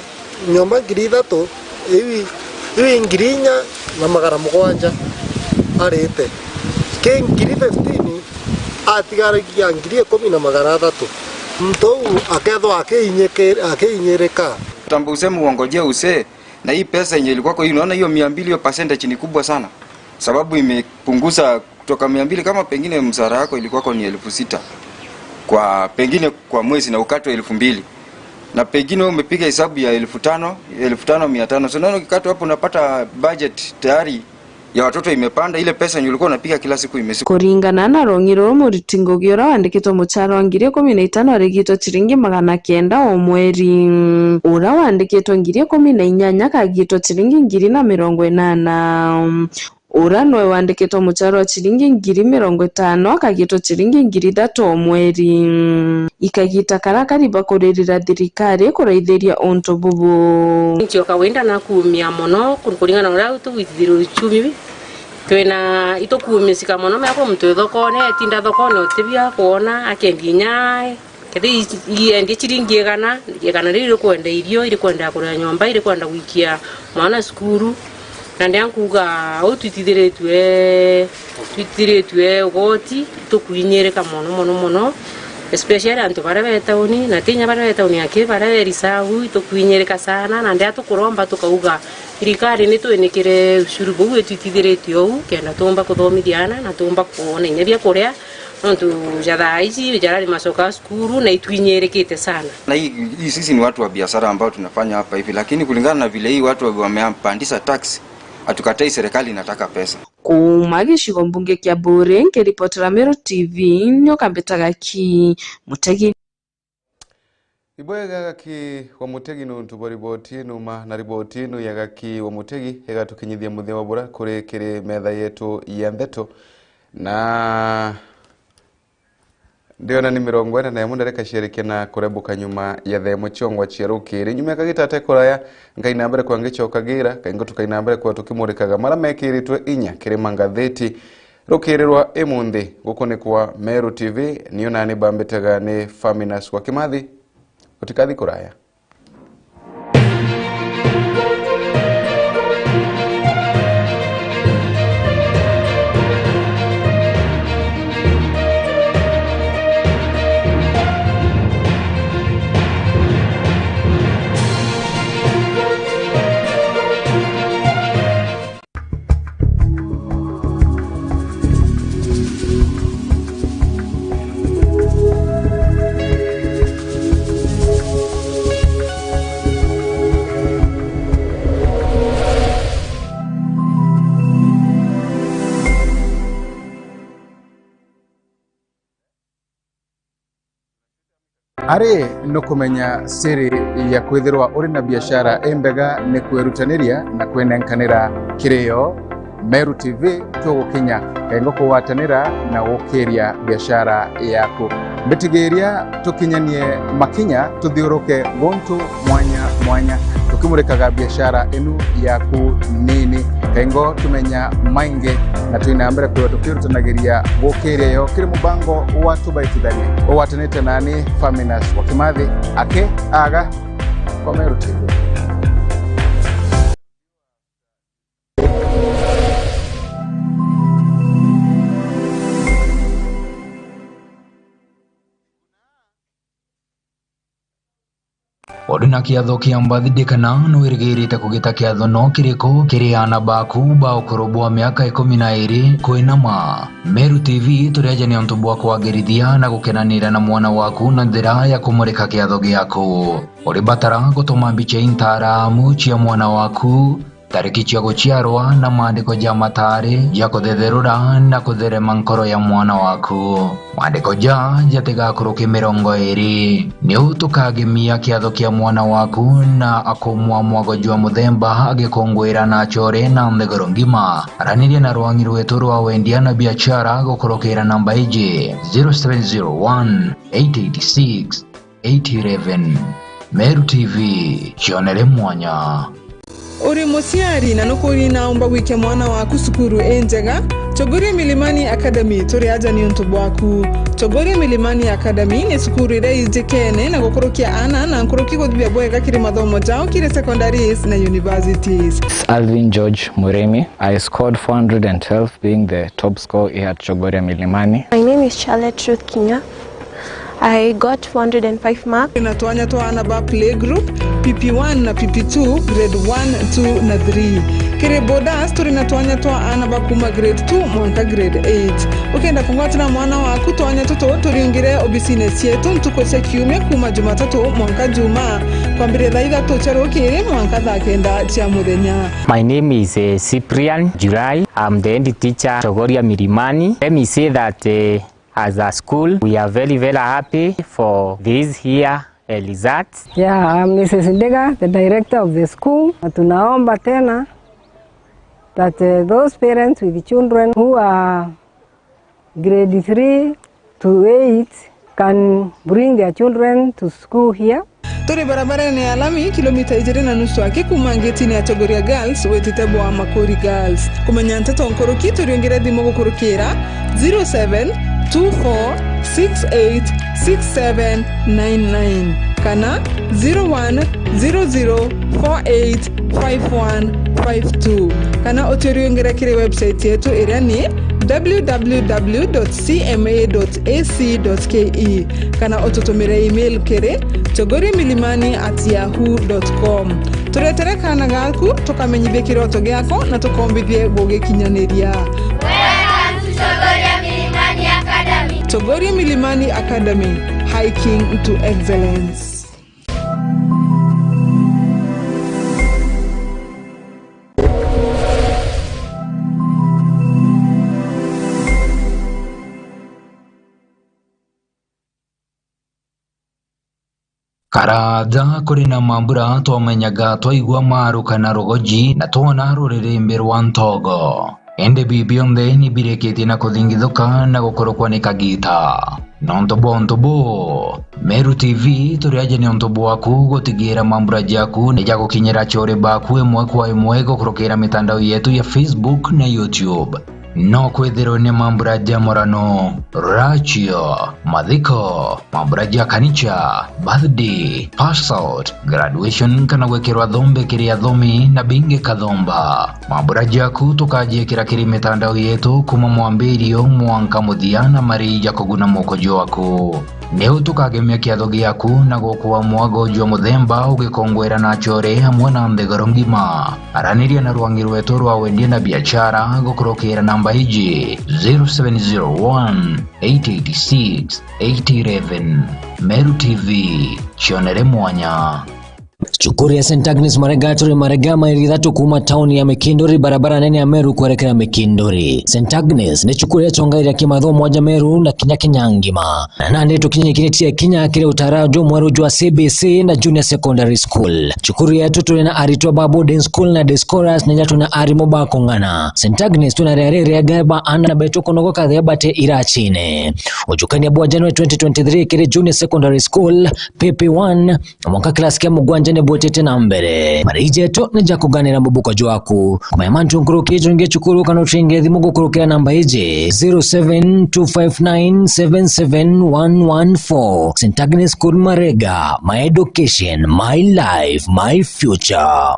nyomba ngiri ithatu, iu i, iu i ngiri inya na magana mugwanja arite. Ki ngiri fifteen, atigaragia ngiri ikumi na magana athatu. Muntu uu akethwa akiinyiki-, akiinyirika. Tambo useme uongojea usee, na hii pesa yenye ilikuwa kwa hii, unaona hiyo mia mbili, hiyo percentage ni kubwa sana, sababu imepunguza kutoka mia mbili, kama pengine mshahara yako ilikuwa kwa ni elfu sita kwa, pengine kwa mwezi, na ukatwe elfu mbili, na pengine wewe umepiga hesabu ya elfu tano, elfu tano mia tano. So unaona ukikatwa hapo unapata budget tayari ya watoto imepanda, ile pesa yenye ulikuwa unapiga kila siku imeshuka. Kuringana na rong'i ruru, muriti ngugi uria wandikitwe muchara wa ngiri ikumi na itano arigitwe chiringi magana kenda o mweri. Uria wandikitwe ngiri ikumi na inyanya akagitwe chiringi ngiri na mirongo inana. Uria noe wandikitwe muchara wa chiringi ngiri mirongo itano akagitwe chiringi ngiri ithatu o mweri. Ikagita karia kari bakuririra thirikari kuraithiria untu bubu. Nchi o kawaida nakuumia mono, ku-, kuringana na uria tugwitithirwe uchumi, twina, itukuumisika mono, mea kwi muntu wi thokone, etinda thokone utibia kwona, akendia inya, kethira i-, iendie chiringi igana, igana riu irikwenda irio, irikwenda kuria nyomba, irikwenda gwikia mwana cukuru. Na ndia nkuuga, uu twitithiritue, twitithiritue ugoti, tukuinyirika mono, mono, mono. Especially antu baria be tauni, na tinya baria be tauni aki, baria be risau, itukwinyirika sana, na ndia tukuromba tukauga, thirikari ni twinikire ushuru buu itwitithiritie uu, kenda tuumba kuthomithia ana, na tuumba kwona inya bia kuria, nontu ja thaa ici, jarari macoka cukuru, na itwinyirikite sana. Na hii, hii sisi ni watu wa biashara ambao tunafanya hapa hivi, lakini kulingana na vile hii watu wamepandisha tax, hatukatai, serikali inataka pesa. Kuuma gicigo mbunge kia Buuri, nkiripotera Meru T V, nyoka mbitaga ki Mutegi. Ibwega gaki wa Mutegi nuntu bwa riboti inu ma, na riboti inu ya gaki wa Mutegi igatukinyithia muthia wa bura kuri kiri metha yetu ya ndeto. Na ndiona ni mirongo ina na imwe ndareka ciarikia na kurebuka nyuma ya thaa imwe ciongwa cia rukiri. Nyuma ya kagita ate kuraya, nkai na mbere kwa ngicokagira, kaingo tukai na mbere kwa tukimurikaga mara mekiritwe inya kiri mangatheti. Rukiri rwa imunthi, guku ni kwa Meru T V, niu nani bambitaga ni Faminas wa Kimathi. Utikathi kuraya. Ari nukumenya siri ya kwithirwa uri na biashara imbega ni kwirutaniria na kwinenkanira kiri yo. Meru T V tugukinya kaingo kugwatanira na gukiria biashara yaku. Mbitigiria tukinyanie makinya tuthiuruke guntu mwanya mwanya, tukimurikaga biashara inu yaku nini. Kaingo tumenya maingi, na twina mbere kwithirwa tukirutanagiria gukiria yo kiri mubango wa Tubaitithanie. Ugwatanite nani Faminas wa Kimathi, aki aga kwa Meru T V. Uri na kiatho kia birthday kana nwirigirite kugita kiatho no kiriku kiri aana baku ba ukuru bwa miaka ikumi na iiri kwinama? Meru T V turi aja ni untu bwa kwagirithia na gukenanira na mwana waku na njira ya kumurika kiatho giaku. Uri batara gutuma mbicha intaaramu cia mwana waku, tariki cia guciarwa na maandiko ja mataari ja kuthetherura na kutherema nkoro ya mwana waku. Maandiko ja jatigakuruke mirongo iiri. Niu tukagemia kiatho kia mwana waku na akumwa mwago jwa muthemba agikunguira na achore na nthiguru ngima. Araniria na rwangi rwetu rwa wendia na biachara gukurukira namba iji, zero seven zero one, eight eight six, eight eleven. Meru T V, cionere mwanya. Uri muciari na nukuuri naumba gwikia mwana waku cukuru injega? Chogoria Milimani Academy turi aja ni untu bwaku. Chogoria Milimani Academy ni cukuru iria ijikene na gukurukia aana na nkuruki guthithia bwega kiri mathomo jao kiri secondaries na universities. Alvin George Murimi. I scored four hundred and twelve, being the top score here at Chogoria Milimani. My name is Charlotte Ruth Kinya. I got four hundred and five marks. Turi na twanya twa aana ba playgroup, P P one na P P two, grade one, two na three. Kiri boarders, turi na twanya twa aana ba kuma grade two mwanka grade eight. Ukenda kungwatira mwana waku twanya tutu, turiungire obisine cietu ntuku cia kiumia kuma Jumatatu mwanka Jumaa, kwambiria thaa ithatu cia rukiri mwanka thaa kenda cia muthenya. My name is, eh, Cyprian July. I'm the head teacher, Chogoria Milimani. Let me say that, eh, as a school, we are very, very happy for this year, eh, result. Yeah, I'm Missus Ndiga, the director of the school. Na tunaomba tena that, eh, those parents with children who are grade three to eight can bring their children to school here. Turi barabarene ya lami, kilomita ijiri na nusu aki kuma ngetine ya Chogoria Girls witite bwa Makuri Girls. Kumenya nteto nkuruki, turiungire thimu gukurukira zero seven two four six eight six seven nine nine kana zero one zero zero four eight five one five two, kana uturiungire kiri website yetu iria ni w w w dot c m a dot a c dot k e, kana ututumire email kiri chogoria milimani at yahoo dot com. Turetere kaana gaku, tukamenyithie kiroto giako na tukombithie gugikinyaniria. Welcome to Chogoria Milimani Academy. Chogoria Milimani Academy, hiking to excellence. Karaja kuri na mambura twamenyaga twaigua maruka na rugoji na twona ruririmbi rwa ntogo. Indi bi bionthe ni birikitie na kuthingithuka na gukurukwa ni kagita. Nontu bwa untu buu, Meru T V turi aja ni untu bwaku gutigira mambura jaku ni jagukinyira achore baku imwe kwa imwe gukurukira mitandao yetu ya Facebook na YouTube. No kwithirwe ni mambura ja murano, rachio, mathiko, mambura ja kanicha, birthday, pass out, graduation kana gwikirwa thombe kiri athomi na bingi kathomba. Mambura jaku tukajiikira kiri mitandao yetu kuma mwambirio mwanka muthia na marii ja kuguna moko jwaku. Niu tukagemia kiatho giaku na gukua mwago jwa muthemba ugikongwera na achore amwe na nthiguru ngima. Araniria na rwangi rwetu rwa wendia na biashara gukurukira namba iji, zero seven zero one, eight eight six, eight eleven. Meru T V, cionere mwanya. Cukuru ya Saint Agnes Marega turi Marega, maili ithatu kuma tauni ya Mikinduri, barabara nene ya Meru kwerekera Mikinduri. Saint Agnes ni cukuru ya chongaira kimathomo aja Meru na kinya Kenya ngima. Na nandi tukinyikiritie kinya kiri utara jumweru jwa C B C na Junior Secondary School. Cukuru yetu turi na aritwa ba boarding school na day scholars na inya tuna arimu ba kung'ana. Saint Agnes tuna riari riega ba ana betu kunogoka thea bate irachine. Ujukania bwa January twenty twenty-three kiri Junior Secondary School, P P one, mwanka class kia mugwanja ni bwitite na mbere. Marii jetu ni ja kuganira mubuko jwaku. Kumenya mantu nkuruki jungi cukuru kana ucenge thimu gukurukira namba iji, zero seven two five nine seven seven one one four. Saint Agnes School Marega, my education, my life, my future.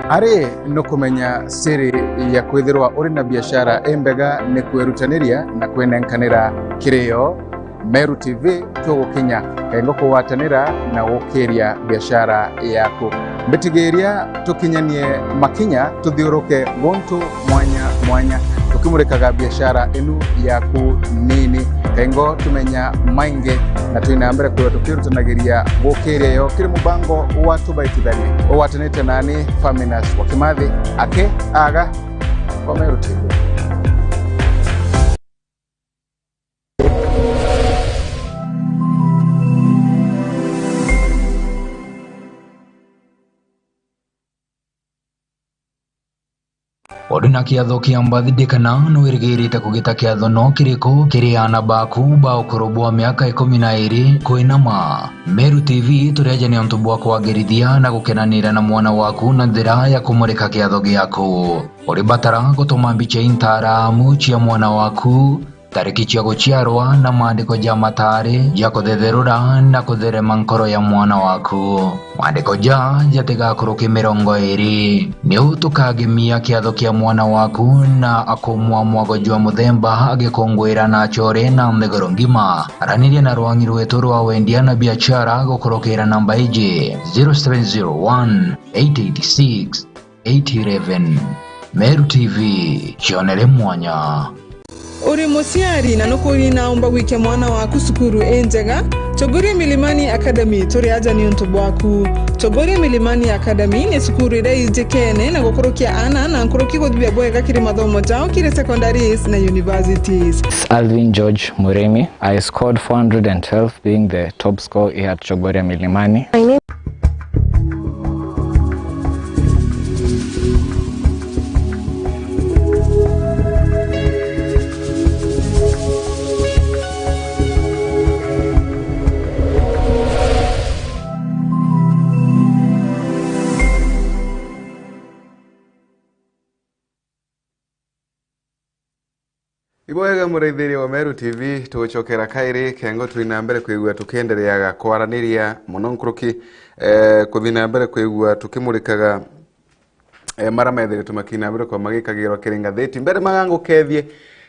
Ari nukumenya siri ya kwithirwa uri na biashara imbega ni kwirutaniria na kwinenkanira kirio. Meru T V tugukinya kaingo kugwatanira na gukiria biashara yaku. Mbitigiria tukinyanie makinya tuthiuruke guntu mwanya mwanya, tukimurikaga biashara inu yaku nini. Kaingo tumenya maingi na twina mbere kwithirwa tukirutanagiria gukiria yo kiri mubango wa Tubaitithanie ugwatanite nani Faminas wa Kimathi aki aga kwa Meru T V. Uri na kiatho kia birthday kana nwirigirite kugita kiatho no kiriku kiri aana baku ba ukuru bwa miaka ikumi na iri kwinama? Meru T V turi aja ni untu bwa kwagirithia na gukenanira na mwana waku na njira ya kumurika kiatho giaku. Uribatara gutuma mbicha intaramu cia mwana waku, tariki cia guciarwa na maandiko ja matari ja kuthetherura na kutherema nkoro ya mwana waku. Maandiko ja jatigakuruke mirongo iri. Niu tukagemia kiatho kia mwana waku na akumwa mwago jwa muthemba agikungwira na achore na nthiguru ngima. Araniria na rwangi rwetu rwa wendia na biashara gukurukira namba iji, zero seven zero one, eight eight six, eight eleven. Meru T V, cionere mwanya. Uri muciari na nukwina umba gwikia mwana waku cukuru injega? Chogoria Milimani Academy turi aja ni untu bwaku. Chogoria Milimani Academy ni cukuru iria ijikene na gukurukia aana na nkuruki guthithia bwega kiri mathomo jao kiri secondaries na universities. Alvin George Murimi. I scored four hundred and twelve, being the top score here at Chogoria Milimani. My name Ibwega muraithiria wa Meru T V, tugucokera kairi kengo twi na mbere kwigua tukiendereaga kwaraniria mono nkuruki, eh, kuthi na mbere kwigua tukimurikaga, eh, mara methiritwe makina mbere kwa magikagirwa kiri ngathiti. Mbere magangukethie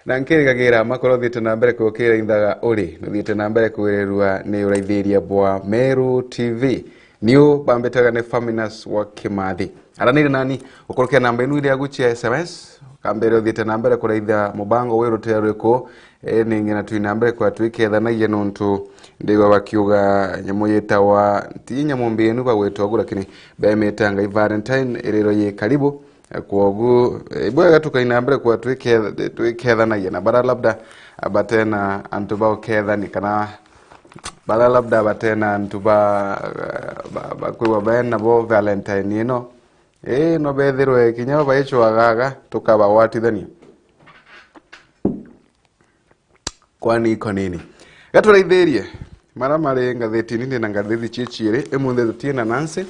na nkirigagira makorwo thiite na mbere kwikira inthaga uri, nuthiite na mbere kwirirua ni uraithiria bwa Meru T V. Niu bambitaga ni Faminas wa Kimathi. Aranire nani, ukurukia namba inu iria gucia S M S, kambere uthiite na mbere kuraithia mubango wi rutere ruriku, e, ni ng'ina twi na mbere kwa twikethanagia nontu ndigwa bakiuga nyamu yitawa, ti nyamu mbi inu bagwitwa ugu, lakini bemita ngai Valentine iriro yi karibu. E, kwogu, e, ibwega tukaina mbere kwa twiketha-, twikethanagia na bara labda batena antu ba ukethani kana bara labda batena antu ba, ba, ba kwigwa bena bo Valentine ino. Ii, no bethirwe kinya baicwaga aga tukabagwatithania. Kwani iko nini? Gaturaithirie mara mari ngathitini, ndi na ngathiti cie ciiri. Imunthi tutie na Nancy.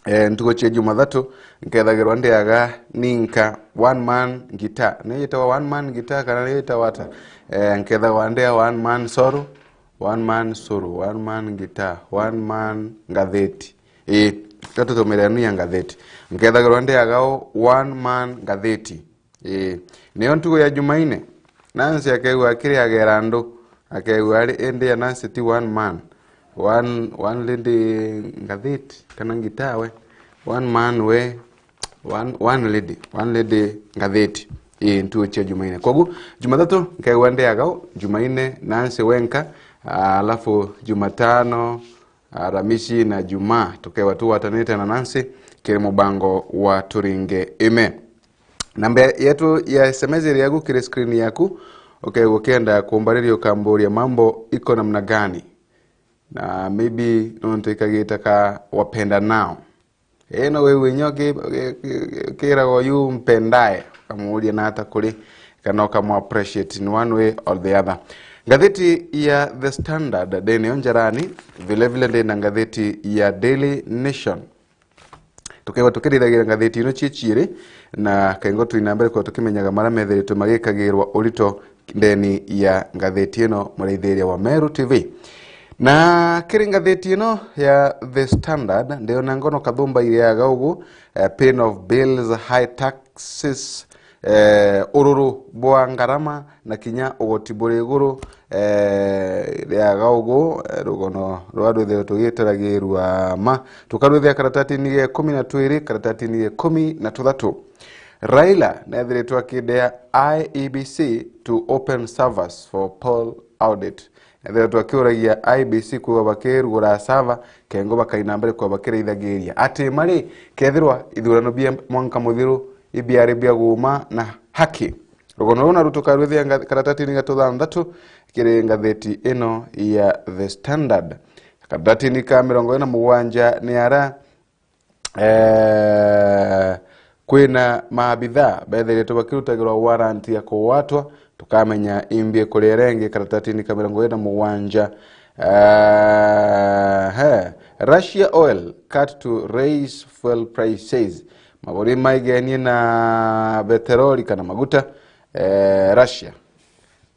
Eh, ntuku cia Jumathatu nkethagirwa ndiaga ninka one man guitar. Ni yitawa one man guitar kana ni yitawa ata? Eh, nkethagwa ndia one man solo, one man solo, one man guitar, one man ngathiti. Ii, gatutumire nu ya ngathiti. Nkethagirwa ndiaga o one man ngathiti. Ii, niyo ntuku ya Jumaine, Nancy akeigua akiriagera andu, akeigua ari indi ya Nancy ti one man. One, one lady ngathiti, kana ngitawe. One man we, one, one lady, one lady ngathiti. Ii, ntuku cia Jumaine. Kogu, Jumathatu, nkeigua ndiaga u, Jumaine, Nancy wenka, alafu Jumatano, Aramisi na Jumaa, tukewa tugwatanite na Nancy kiri mubango wa Turinge Ime. Namba yetu ya S M S iri yaku kiri screen yaku, ukewa ukienda kumbariria ukamburia mambo iko namna gani? Na maybe nontu ikagita ka wapenda nao. Ii, no wigue inya uki-, uki-, uki-, ukiragwa yu mpendae, ukamuuria na ata kuri, kana ukamu appreciate in one way or the other. Ngathiti ya The Standard ndi niyo njarani, vile vile ndi na ngathiti ya Daily Nation. Tukewa tukirithagira ngathiti ino cie ciiri, na kengo twi na mbere kwa tukimenyaga mara methiritwe magikagirwa urito ndeni ya ngathiti ino, muraithiria wa Meru T V. Na kiri ngathiti ino ya The Standard, ndiona ngono kathumba iriaga ugu, eh, pain of bills, high taxes, eh, ururu bwa ngarama, na kinya ugoti buri iguru, eh, riaga ugu, eh, rugono rwa rwithiro tugitaragirua ma, tukarwithia karatatini ge ikumi na twiri, karatatini ge ikumi na tuthatu. Raila neethiritwe akindea I E B C to open servers for poll audit. Neethiritwe akiuragia I E B C kwigwa bakirugura server, kengo bakaina mbere kwa bakiraithagiria. Ati mari, kethirwa ithurano bia mwanka muthiru ibiari bia guuma na haki. Rugono ruu naru tukarwithia nga-, karatatini ga tuthanthatu kiri ngatheti ino ya The Standard. Karatatini ka mirongo iri na mugwanja ni ara eh, kwina maabithaa bethiritwe bakirutagirwa warrant ya kugwatwa, tukamenya imbi kuria rengi karatatini ka mirongo iri na mugwanja. Eh, he, Russia oil cut to raise fuel prices. Maburi maigenie na beteroli kana maguta, eh, Russia.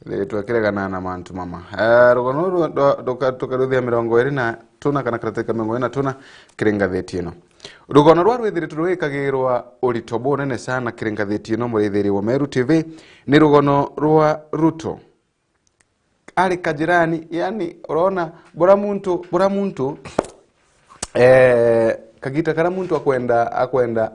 Ri twakiregana na mantu mama. Eh, rugono ru-, ru-, ruka-, tukaruthia mirongo iri na tuna kana karateka mirongo iri na tuna kiri ngatheti ino. Rugono rwa rwithiritwe rwikagirwa urito bunene sana kiri ngatheti ino, murithiri wa Meru T V, ni rugono rwa Ruto. Ari kajirani, yani, urona, bura muntu, bura muntu, Eh, kagita kara muntu akwenda, akwenda,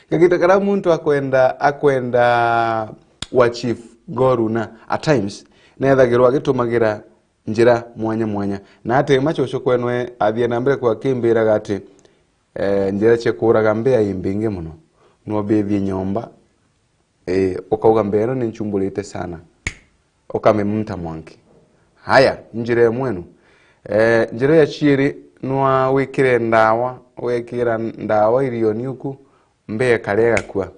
kagita kara muntu akwenda, akwenda wa chief Goruna, at times, nethagirwa agitumagira njira mwanya mwanya. Na ati macucu kwenwe athie na mbere kwa kimbiraga ati, eh, njira cia kuraga mbea i mbingi muno. Nwambithie nyomba, eh, ukauga, "Mbea ino ni nchumburite sana." Ukamimunta mwanki. Haya, njira imwe nu. Eh, njira ya ciiri, nwa wikire ndawa, wekira ndawa irioni uku, mbea ikaria igakua.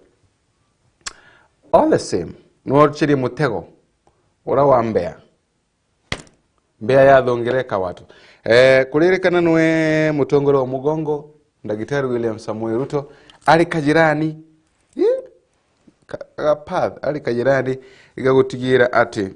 All the same, nwa ucirie mutego ura wa mbea. Mbea yathungira ikawatwa. Eh, kuririkana nwe mutongoria wa mugongo, Ndagitari William Samoei Ruto, ari kajirani. Ii? ka, ga path, ari kajirani, igagutigira ati,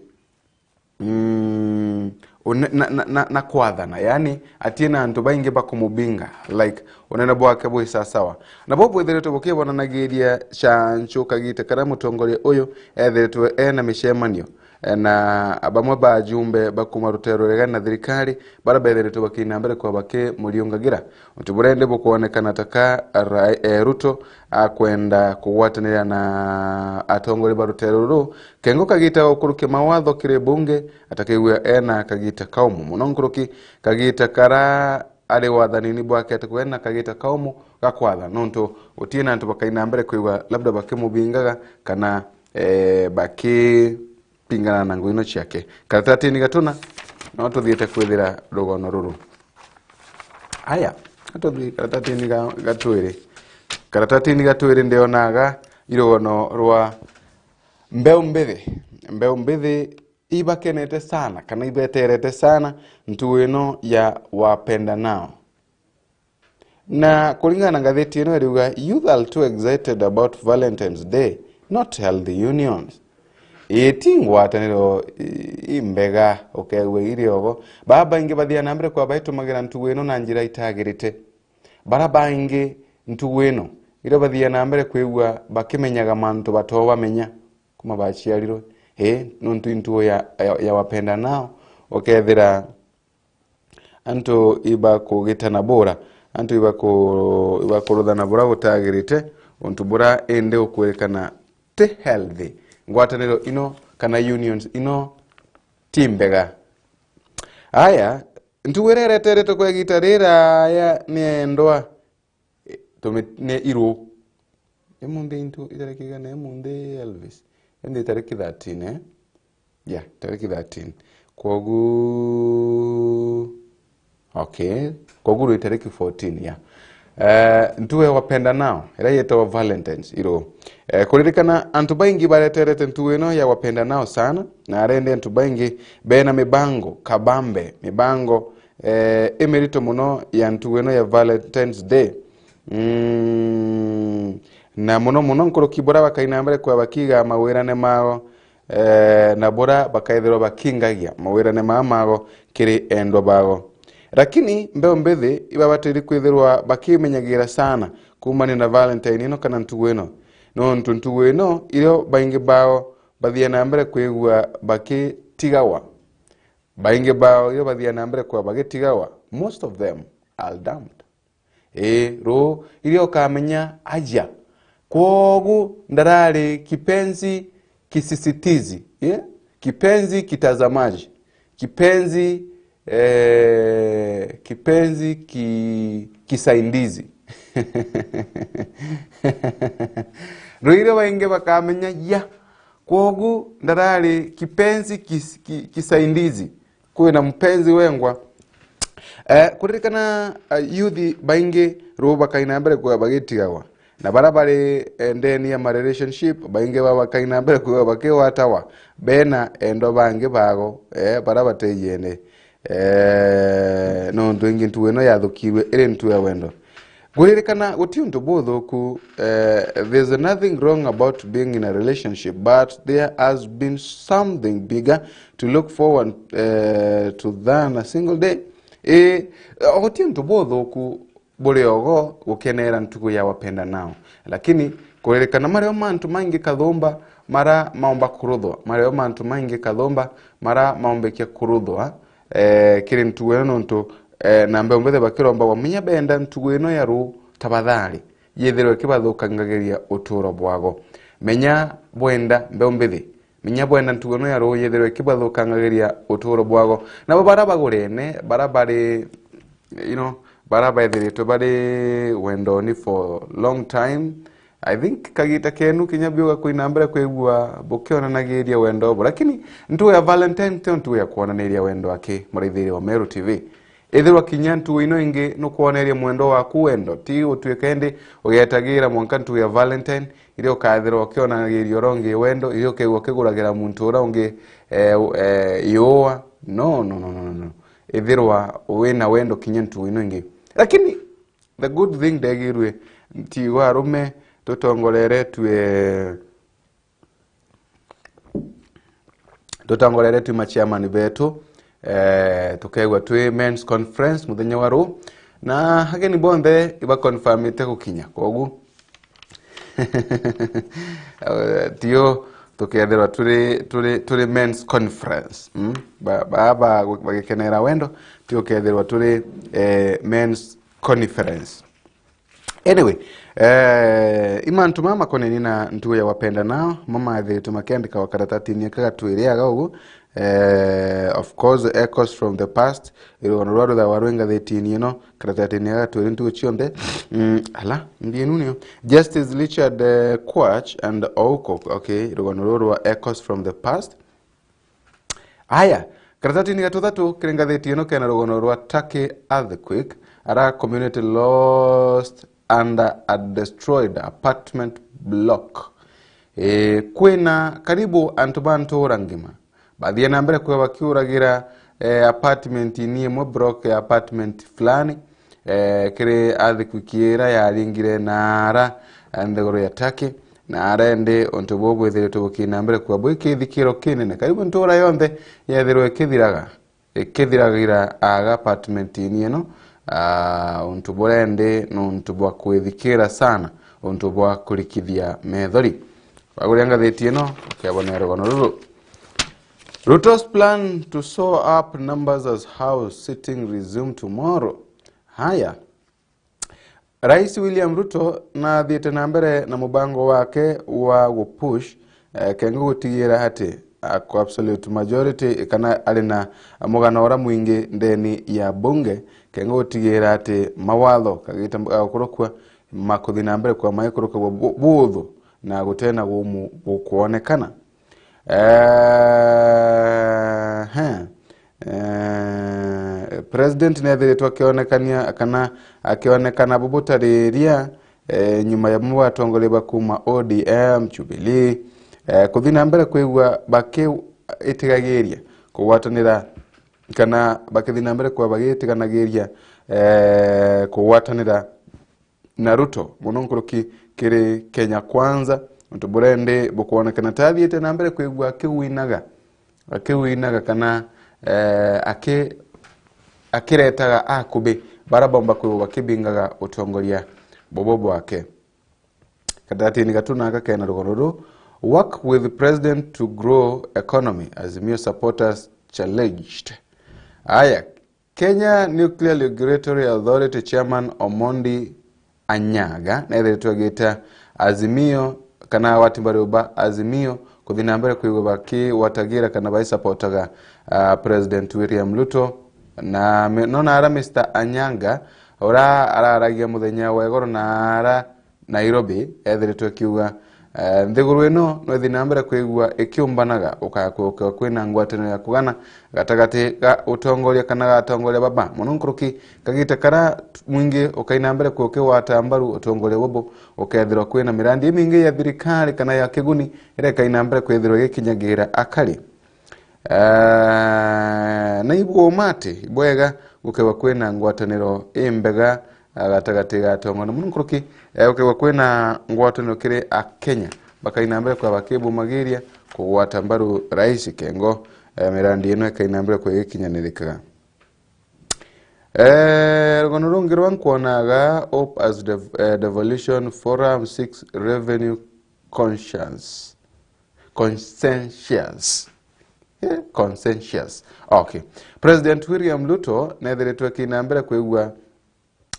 mm, une-, na, na, na, na kwathana, yani, atie na antu baingi bakumubinga, like, unene bwake bwi sasawa. Nabo bwithiritwe bukibonanagiria chancho kagita karia mutongoria uyu ethiritwe ena micemanio, eh, na bamwe ba ajumbe ba kuma ruteere ruria na thirikari, baria bethiritwe bakina mbere kwa bakimuriungagira. Untu buria indi bukwonekana ta ka Ra-, eh, Ruto akwenda kugwatanira na atongoria ba ruteere ruru, kengo kagita ga gukurukia mawatho kiri bunge, atakigua ena kagita kaumu mono nkuruki, kagita kara ari wathanini bwake, atakigua ena kagita kaumu ga kwatha, nontu gutii na antu bakaina mbere kwigua labda bakimubingaga kana, eh, baki pingana na ngugi ino ciake. Karatatini ga tuna, no tuthiite kwithira rugono ruru. Aya, atuthi karatatini ga, ga twiri. Karatatini ga twiri ndionaga irugono rwa mbeu mbithi. Mbeu mbithi ibakenete sana, kana ibeterete sana ntugu ino ya Wapendanao. Na kuringana na ngatheti ino iriuga, "Youth are too excited about Valentine's Day, not healthy unions." Ii ti ngwataniro i, imbega, ukegua iri ogo. Baa baingi bathiaga na mbere kwa baitumagira ntugu ino na njira itagirite. Bara baingi ntugu ino, irio bathiaga na mbere kwigua bakimenyaga mantu batoo bamenya kuma baciarirwe. Ii, nontu i ntugu ya, ya, ya Wapendanao, ukethira antu ibakugitana bura, antu ibaku-, ibakuruthana bura butagirite, untu bura indi ukwirikana ti healthy. Ngwataniro ino kana unions ino ti mbega. Aya, ntugu iria ireteretwe kwa igita riraya ni endwa, eh, tumi-, ni iru. Imunthi intu itariki igana imunthi, Elvis? Indi itariki thirteen, eh? Yeah, tariki thirteen. Kwogu, okay. Kwogu rwi tariki fourteen, yeah. Eh, ntugu ya Wapendanao, iria yetagwa Valentines, iru. Eh, kuririkana antu baingi bareterete ntugu ino ya Wapendanao sana, na arende antu baingi bena mibango kabambe, mibango, eh, imirito muno ya ntugu ino ya Valentine's Day. Mm, na muno muno nkuruki bura bakaina mbere kwa bakiga mawirane mao, eh, na bura bakaithirwa bakingagia mawirane mao mago kiri endwa bago. Lakini mbeu mbithi ibabatiri kwithirwa bakimenyagira sana kumania na Valentine ino kana ntugu ino, nontu ntugu ino irio baingi bao bathia na mbere kwigua bakitigagwa. Baingi bao irio bathia na mbere kwa bagitigagwa, most of them are dumped. Ii, ruu irio ukamenya aja. Kwogu ndarari kipenzi kisisitizi, yeah? Kipenzi kitazamaji, kipenzi, eh, kipenzi ki-, kisaidizi. Ruu irio baingi bakamenya, ya, kwogu ndarari kipenzi kis-, ki-, kisaidizi. Kwina mpenzi wengwa. Eh, kuririkana, eh, youth baingi ruu bakaina mbere kwa bagitigagwa. Na bara bari, eh, ndeni ya ma relationship, baingi ba bakaina mbere kwa bakigwatawa. Bena endwa bangi bago, eh, bara batejene. Eh, nontu ingi ntugu ino yathukirwe iri ntugu ya wendo. Kuririkana guti untu buthuku, eh, there's nothing wrong about being in a relationship, but there has been something bigger to look forward, eh, to than a single day. Ii, guti untu buthuku buri ogo gukenera ntugu ya Wapendanao. Lakini kuririkana mario mantu maingi kathumba mara maumba kuruthwa, mario mantu maingi kathumba mara maumbikia kuruthwa, eh, kiri ntugu ino nontu, eh, na mbeu mbithi bakiromba bamenya benda ntugu ino ya ruu tabathari yithirwe ikibathukangagiria uturo bwago. Menya bwenda mbeu mbithi, menya bwenda ntugu ino ya ruu yithirwe ikibathukangagiria uturo bwago. Nabo bara bagurene, bara bari, you know, bara bethiritwe bari wendoni for long time, I think kagita kenu kinya biuga kwina mbere kwigua bukionanagiria wendo obo. Lakini ntugu ya Valentine tio ntugu ya kwonaniria wendo aki, muraithiria wa Meru T V. Ithirwa kinya ntugu ino ingi nukwoneria mwendo waku wendo, ti utuika indi ugetagira mwanka ntugu ya Valentine, iria ukathirwa ukionanagiria uria ungi wendo, iria ukeigua ukiguragira muntu uria ungi, eh, eh, iua. No, no, no, no, no. Ithirwa wina wendo kinya ntugu ino ingi. Lakini the good thing ndegirwe, ntigo arume tutongoreretue tutongoreretwe i machairman betu, eh, tukeegua twi men's conference muthenya wa ruu, na ageni bonthe ibaconfirmite gukinya. Koguo tio tukethirwa turi, turi, turi men's conference, mm? Ba, ba, ba, bagikenera wendo, tio ukethirwa turi, eh, men's conference. Anyway, eh, i mantu mama makoneni na ntugo ya wapendanao, mama ethiritwe makiandikawa karatatini aka gatwiri aga ugu, eh, of course, echoes from the past, i rugano ruria ruthawa rwi ngathitini ino, karatatini aka gatwiri ntugo cionthe. Mm, ala, mbienu nio. Justice Richard, eh, Kwach and Ouko, okay, i rugano ruru rwa Echoes from the Past. Aya, karatatini ga tuthatu kiri ngathiti ino kena rugano rwa Turkey earthquake, ara community lost under a destroyed apartment block. E, kwina karibu antu ba ntura ngima bathie na mbere kwithirwa bakiuragira, e, apartment ini imwe, block ya apartment fulani, eh, kiri earthquake ira yaringire naara, eh, nthiguru ya Turkey, naara indi untu buu bwithiritwe bukina mbere kwa bwi kithikiro kinene. Karibu ntura yonthe yethirwe ikithiraga, ikithiragira aga apartment ini ino, ah, untu buria indi ni untu bwa kwithikira sana, untu bwa kurikithia methori. Waguria ngathiti ino, ukiabonera rugano ruru. Ruto's plan to sow up numbers as house sitting resume tomorrow. Haya. Rais William Ruto nathiite na mbere na mubango wake wa gupush, eh, kengo gutigira ati ako absolute majority kana ari na mugana ura mwingi ndeni ya bunge, kengo gutigira ati mawatho kagita gagukurukua makuthi na mbere kwa maikurukagwa bu-, buthu na gutena gumu gukwonekana. Eh, he. Eh, President neethiritwe akionekania kana akionekana bubutariria, eh, nyuma ya bamwe ba atongoria ba kuma O D M, Jubilee, eh, kuthi na mbere kwigua bakiitigagiria kugwatanira kana bakithi na mbere kwa bagiitiganagiria, eh, kugwatanira na Ruto, mono nkuruki kiri Kenya Kwanza, untu buria indi bukwonekana ta athiite na mbere kwigua akiwinaga, akiwinaga kana, eh, aki-, akiretaga akubi bara bomba kwigua bakibingaga utongoria bobo bwake. Karatini gatu naka kena rugano ruru, "Work with president to grow economy, Azimio supporters challenged." Aya, Kenya Nuclear Regulatory Authority Chairman Omondi Anyaga neethiritwe agita Azimio kana agwati mbaru ba Azimio kuthi na mbere kwigua bakiwatagira kana baisapotaga, ah, President William Ruto. Na mi-, no naara Mister Anyaga, ura araragia muthenya wa igoro naara Nairobi, ethiritwe akiuga, eh, nthiguru ino no ithi na mbere kwigua ikiumbanaga, ukaya kwigua kwina ngwataniro ya kugana gatagati ga utongoria kana ga atongoria baba, mono nkuruki kagita kara mwingi ukaina mbere kwigua ukigwata mbaru utongoria bubu, ukethirwa kwina mirandi imingi ya thirikari kana ya kiguni iria ikaina mbere kwithirwa igikinyagira akari. Eh, na ibwoma ati ibwega gukegwa kwina ngwataniro imbega, eh, gatagati ga atongoni, mono nkuruki, eh, gukegwa kwina ngwataniro kiri Akenya bakaina mbere kwa bakibumagiria kugwata mbaru rais kengo, eh, mirandi ino ikaina mbere kwa igikinyanirikaga. Eh, rugano rungi rwa nkwonaga, Hope as Dev-, eh, Devolution Forum seeks revenue conscience. Conscientious. Eh, conscientious. Okay. President William Ruto neethiritwe akina mbere kwigua,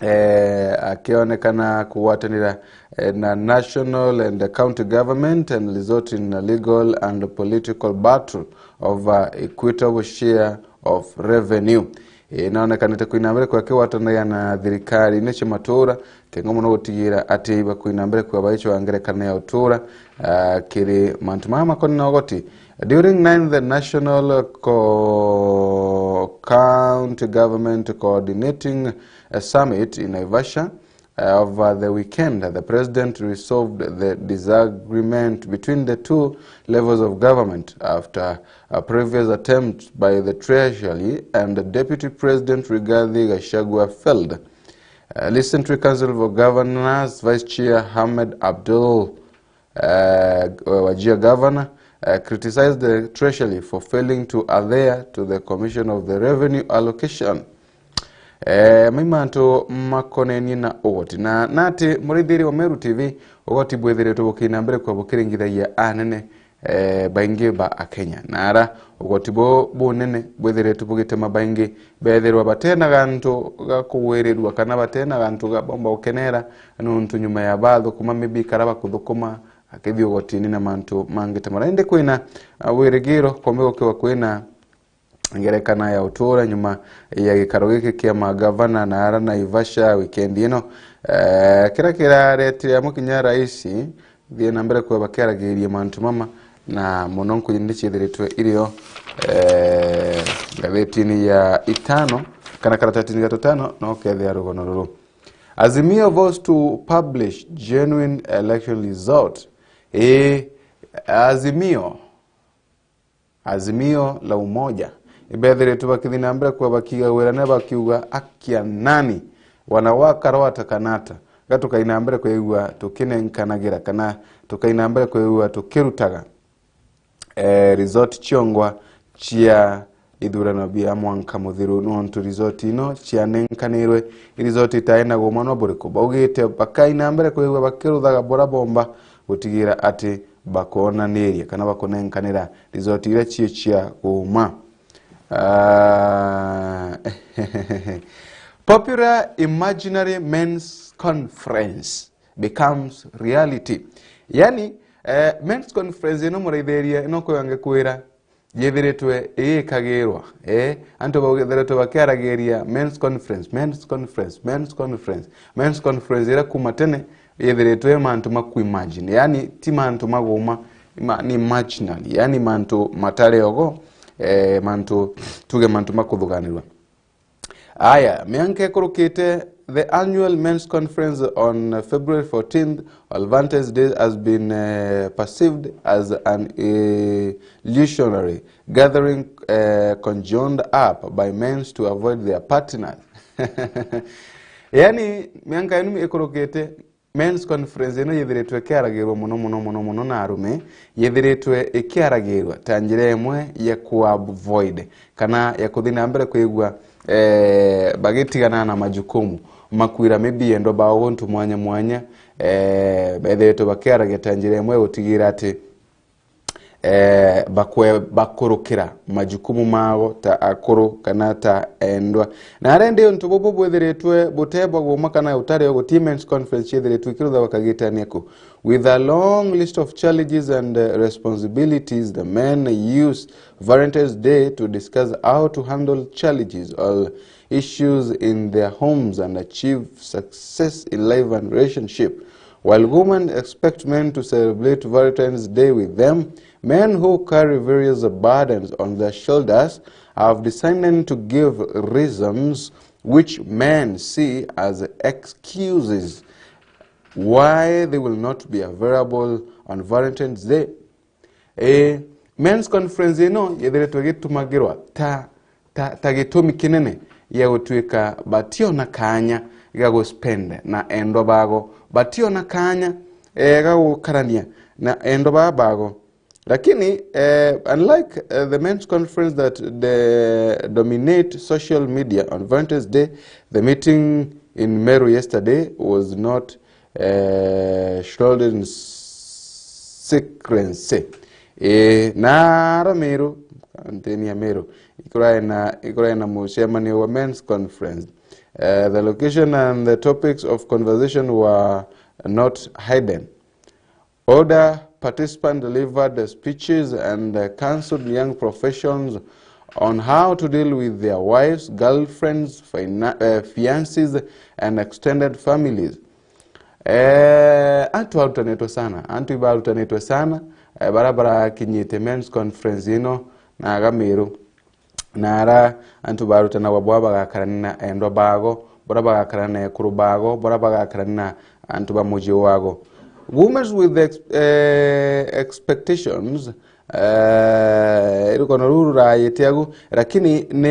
eh, akionekana kugwatanira, eh, na national and county government and result in a legal and political battle over equitable share of revenue. Inaonekanite kwina mbere kwa kigwatanira na thirikari ine cia matura, kengo mono gutigira ati ibakwina mbere kwa baichwa ngerekano ya utura, ah, kiri mantu mama makoni na ugoti. During ninth National Co-, County Government Coordinating, eh, Summit in Naivasha, eh, over the weekend, the president resolved the disagreement between the two levels of government after a previous attempt by the Treasury and the Deputy President Rigathi Gachagua failed. Uh, listen to Council of Governors, Vice Chair Ahmed Abdul, uh, Wajir Governor, uh, criticized the Treasury for failing to adhere to the Commission of the Revenue Allocation. Eh, mai mantu makonenie na ugoti. Na, na ati muraithiria wa Meru T V, ugoti bwithiritwe bukina mbere kwa bukiringithagia anene, eh, baingi ba Akenya. Na ara ugoti bu bunene bwithiritwe bugitema baingi bethirwa batena gantu ga kugwirirua kana batena gantu ga bomba gukenera, nuntu nyuma ya bathukuma maybe kara bakuthukuma akithii ugotini na mantu mangi ta mara. Indi kwina, ah, wirigiro kombe gukiwa kwina ngerekana ya utura nyuma ya gikaro giki kia magavana na ara Naivasha wikendi ino. Eh, kira kiraretire amwe kinya raisi thie na mbere kweba kiaragiria mantu mama, na muno nkuji ni ciithiritwe irio, eh, ngathitini ya itano kana karatatini ga tutano no kethia rugono ruru. Azimio vows to publish genuine election result. Ii, Azimio Azimio la Umoja ibethiritwe bakithi na mbere kwa bakiga wirane bakiuga, akia nani wanawaka rwata kanata, ga tukaina mbere kwigua tukinenkanagira kana tukaina mbere kwigua tukirutaga, eh, result ciongwa cia ithurano bia mwanka muthiru, nontu result ino cianenkanirwe, i result itai na gumanwa buriku. Baugite bakaina mbere kwigua bakiruthaga bura bomba gutigira ati bakonaniria kana bakunenkanira result iria cie cia kuuma. Ah, popular imaginary men's conference becomes reality. Yani, eh, men's conference ino muraithiria ino kwewa ngekwira yithiritwe igikagirwa, eh, antu baithiritwe bakiaragiria men's conference, men's conference, men's conference, men's conference iria kuma tene yithiritwe i mantu ma kuimagine, yani ti mantu maguma, ima-, ni imaginary, yani mantu matari ogo, eh, mantu, tuge mantu makuthuganirwa. Aya, mianka ikurukite, the annual men's conference on February fourteenth, Valentine's Day, has been, eh, perceived as an illusionary gathering, eh, conjured up by men to avoid their partners. Yani, mianka inu ikurukite, men's conference ino yithiritwe ikiaragirwa muno, muno, muno, muno na arume, yithiritwe ikiaragirwa ta njira imwe ya ku avoid kana ya kuthi na mbere kwigua, eh, bagitigana na majukumu, makwira maybe endwa bao guntu mwanya mwanya, eh, bethiritwe bakiaragia ta njira imwe ya gutigira ati, eh, bakwe-, bakurukira majukumu mao ta akuru kana ta endwa. Na aria ndi untu bubu bwithiritwe butebwa guma kana utari o guti men's conference ciithiritwe ikirutha bakagitania ku. With a long list of challenges and, eh, responsibilities, the men use Valentine's Day to discuss how to handle challenges or issues in their homes and achieve success in life and relationship. While women expect men to celebrate Valentine's Day with them, men who carry various burdens on their shoulders have decided to give reasons which men see as excuses why they will not be available on Valentine's Day. Ii, men's conference ino yithiritwe igitumagirwa ta, ta, ta gitumi kinene gia gutuika bationa kanya ga guspend na endwa bago, bationa kanya, eh, ga gukarania na endwa baa bago. Lakini, eh, unlike, eh, the men's conference that the dominate social media on Valentine's Day, the meeting in Meru yesterday was not eh, shrouded in secrecy. Eh, na ara Meru, kaunti-ini ya Meru, ikurae na, ikurae na mucemanio wa men's conference. Eh, the location and the topics of conversation were not hidden. Older participants delivered speeches and, uh, counseled young professionals on how to deal with their wives, girlfriends, fina-, uh, fiancés, and extended families. Eh, antu arutanitwe sana, antu ibarutanitwe sana, eh, bara barakinyite men's conference ino na aga Meru. Na ara antu barutanagwa bwa bagakarania na endwa bago, bora bagakarania na ekuru bago, bora bagakarania na antu ba muji wago. Women with ex-, eh, expectations, Eh, rukano ruu rurayite agu, lakini ni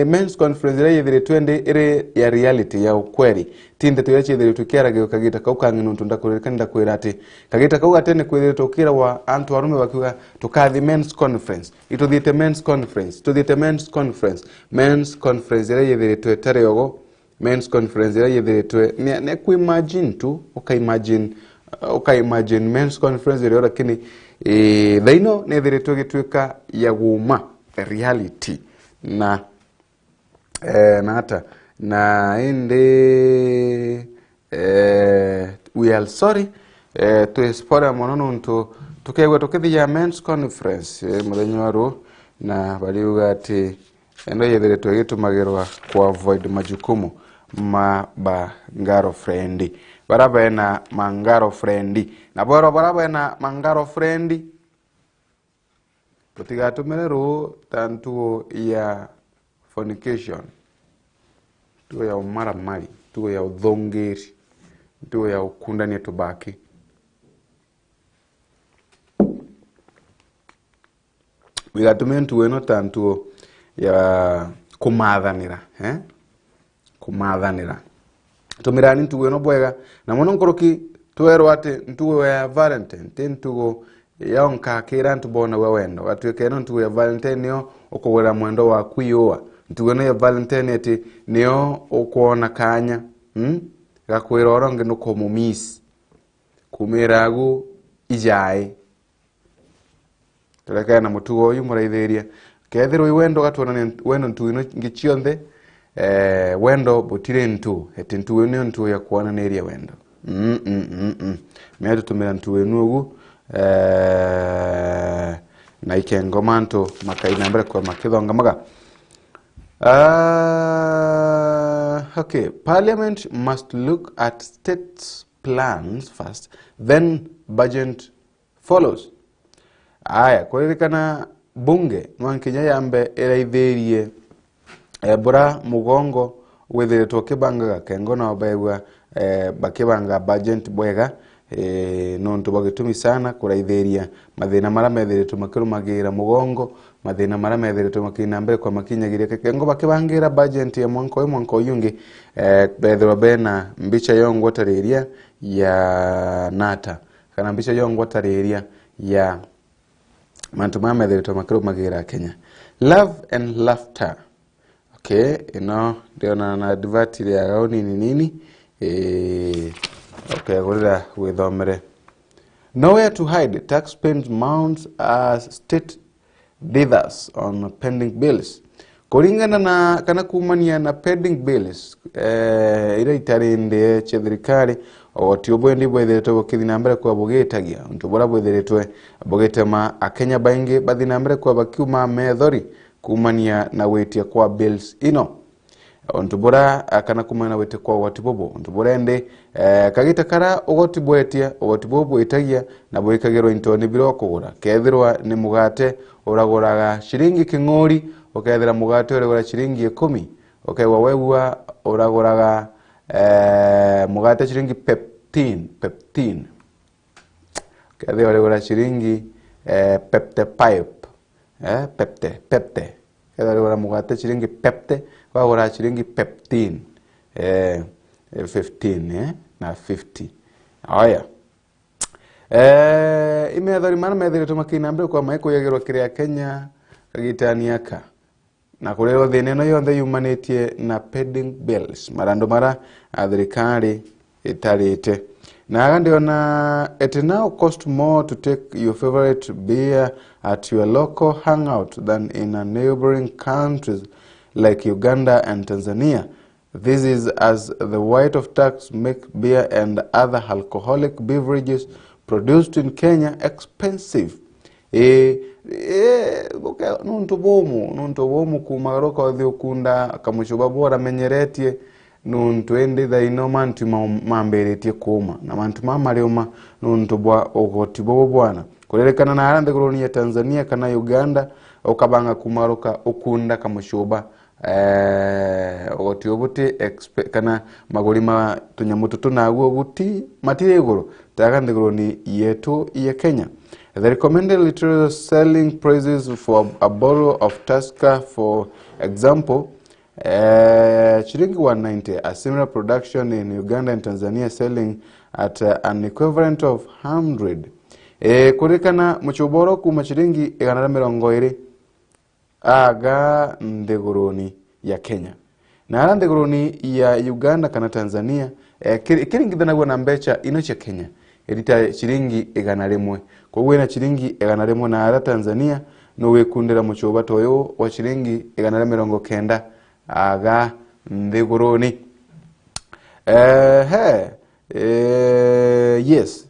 men's conference iria yithiritwe ndi iri ya reality, ya ukweli. Ti ndeto iria ciithiritwe ikiaragirwa kagita kau kangi, nontu ndakuririkania ndakwira ati kagita kau gatene kwithiritwe ukiragwa antu arume bakiuga, "Tukathi men's conference, ituthiite men's conference, tuthiite men's conference." Men's conference iria yithiritwe itari ogo, men's conference iria yithiritwe ni, ni ku imagine tu, uka imagine, uh, uka imagine men's conference irio, lakini, eh, thaino nithiritwe igituika ya guma, the reality. Na, eh, na ata, na indi, eh, we are sorry, eh, twi spoiler mono nontu tukegua tukithia men's conference, eh, muthenya wa ruu, na bariuga ati ino yithiritwe igitumagirwa ku avoid majukumu ma ba girlfriend. Bara bena ma girlfriend. Na bwerwa bara bena ma girlfriend, tutigatumire ruu ta ntugo ya fornication, ntugo ya umaramari, ntugo ya uthungiri, ntugo ya ukundania tubaki. Wigatumire ntugo ino ta ntugo ya kumathanira, eh? Kumathanira. Tumirani ntugo ino bwega, na mono nkuruki twerwa ati ntugo ya Valentine ti ntugo yonka kira antu bonagua wendo. Gatwika ino ntugo ya Valentine niyo ukugurira mwendo waku iua. Ntugo ino ya Valentine ati niyo ukwona kanya, mm? Gakwira uria ungi nukumumiss. Kumira agu ijai. Turekane na mutugo uyu, muraithiria. Kethirwa i wendo, gatwonania wendo ntugo ino ingi cionthe. Eh, wendo butiri ntugo, eti ntugo ino niyo ntugo ya kwonaniria wendo. Mm, mm, mm, mm. Mea tutumira ntugo ino ugu, eh, na ikengo mantu makaina mbere kwa makithongamaga. Ah, okay. Parliament must look at states plans first, then budget follows. Aya, kuririkana bunge nwa nkinya yambe iraithirie, eh, bura mugongo withiritwe ukibangaga, kengo nao baigua, eh, bakibanga budget bwega, eh, nontu bwa gitumi sana kuraithiria mathina maria methiritwe makirumagira mugongo, mathina maria methiritwe makina mbere kwa makinyagiria. Ke-, kengo bakibangira budget ya mwanka uyu, mwanka uyu ungi, eh, bethirwa bena mbicha yongwa tariria ya nata, kana mbicha yongwa tariria ya mantu maria methiritwe makirumagira Kenya. Love and laughter. Okay, ino ndiona na advert iri ya gau nini nini. Eh, ukegurira withomere. Nowhere to hide, tax spend mounts as state dithers on pending bills. Kuringana na, kana kuumania na pending bills, eh, iria itari ndie cia thirikari, ugoti ubu indi bwithiritwe bukithi na mbere kwa bugitagia, untu buria bwithiritwe bugitema Akenya baingi bathi na mbere kwa bakiuma methori kuumania na gwitia kwa bills ino. Untu buria, ah, kana kumana na gwite kwa ugoti bubu, untu buria indi, eh, kagita karia ugoti bwetia, ugoti bubu bwitagia na bwikagirwa into ni biria ukugura. Kethirwa ni mugate, uraguraga ciringi king'uri, ukethira mugate urigura ciringi ikumi, ukegwa wegua uraguraga, eh, mugate ciringi fifteen, fifteen. Kethira urigura ciringi, eh, fifty-five, eh, fifty, fifty. Kethira urigura mugate ciringi fifty, wagura ciringi fifteen, eh, fifteen, eh, na fifty. Oya. Eh, imethori maria methiritwe makinambire kwa maikuyagirwa kiri Akenya kagitani aka. Na kurirwa thina ino yonthe yumanitie na pending bills, marandu maria a thirikari itarite. Na aga ndiona, it now cost more to take your favorite beer at your local hangout than in a neighboring countries like Uganda and Tanzania. This is as the weight of tax make beer and other alcoholic beverages produced in Kenya expensive. Ii, ii, buke-, nuntu bumu, nuntu bumu kumagaruka uthi ukunda kamucuba buu uramenyeretie, nuntu indi thaino mantu ma-, mambiritie kuuma, na mantu maa mariuma nuntu bwa ugoti bubu bwana. Kuririkana na aria nthiguruni ya Tanzania kana Uganda, ukabanga kumagaruka ukunda kamucuba, eh, ugoti ubu ti expe-, kana maguri ma tunyamu tutu naguo buti, matiri iguru, taga nthiguruni yetu ya Kenya. The recommended retail selling prices for a bottle of Tusker, for example, eh, chiringi one ninety. A similar production in Uganda and Tanzania selling at, uh, an equivalent of hundred. Eh, kurikana muchuba oro kuma chiringi igana ria mirongo iri aga nthiguruni ya Kenya. Na ara nthiguruni ya Uganda kana Tanzania, eh, kiri-, ikiringithanagua na mbecha ino cia Kenya, irita chiringi igana rimwe. Koguo wina chiringi igana rimwe na ara Tanzania, nugwikundira muchuba ta uyu wa chiringi igana ria mirongo kenda aga nthiguruni. Eh, he, eh, yes.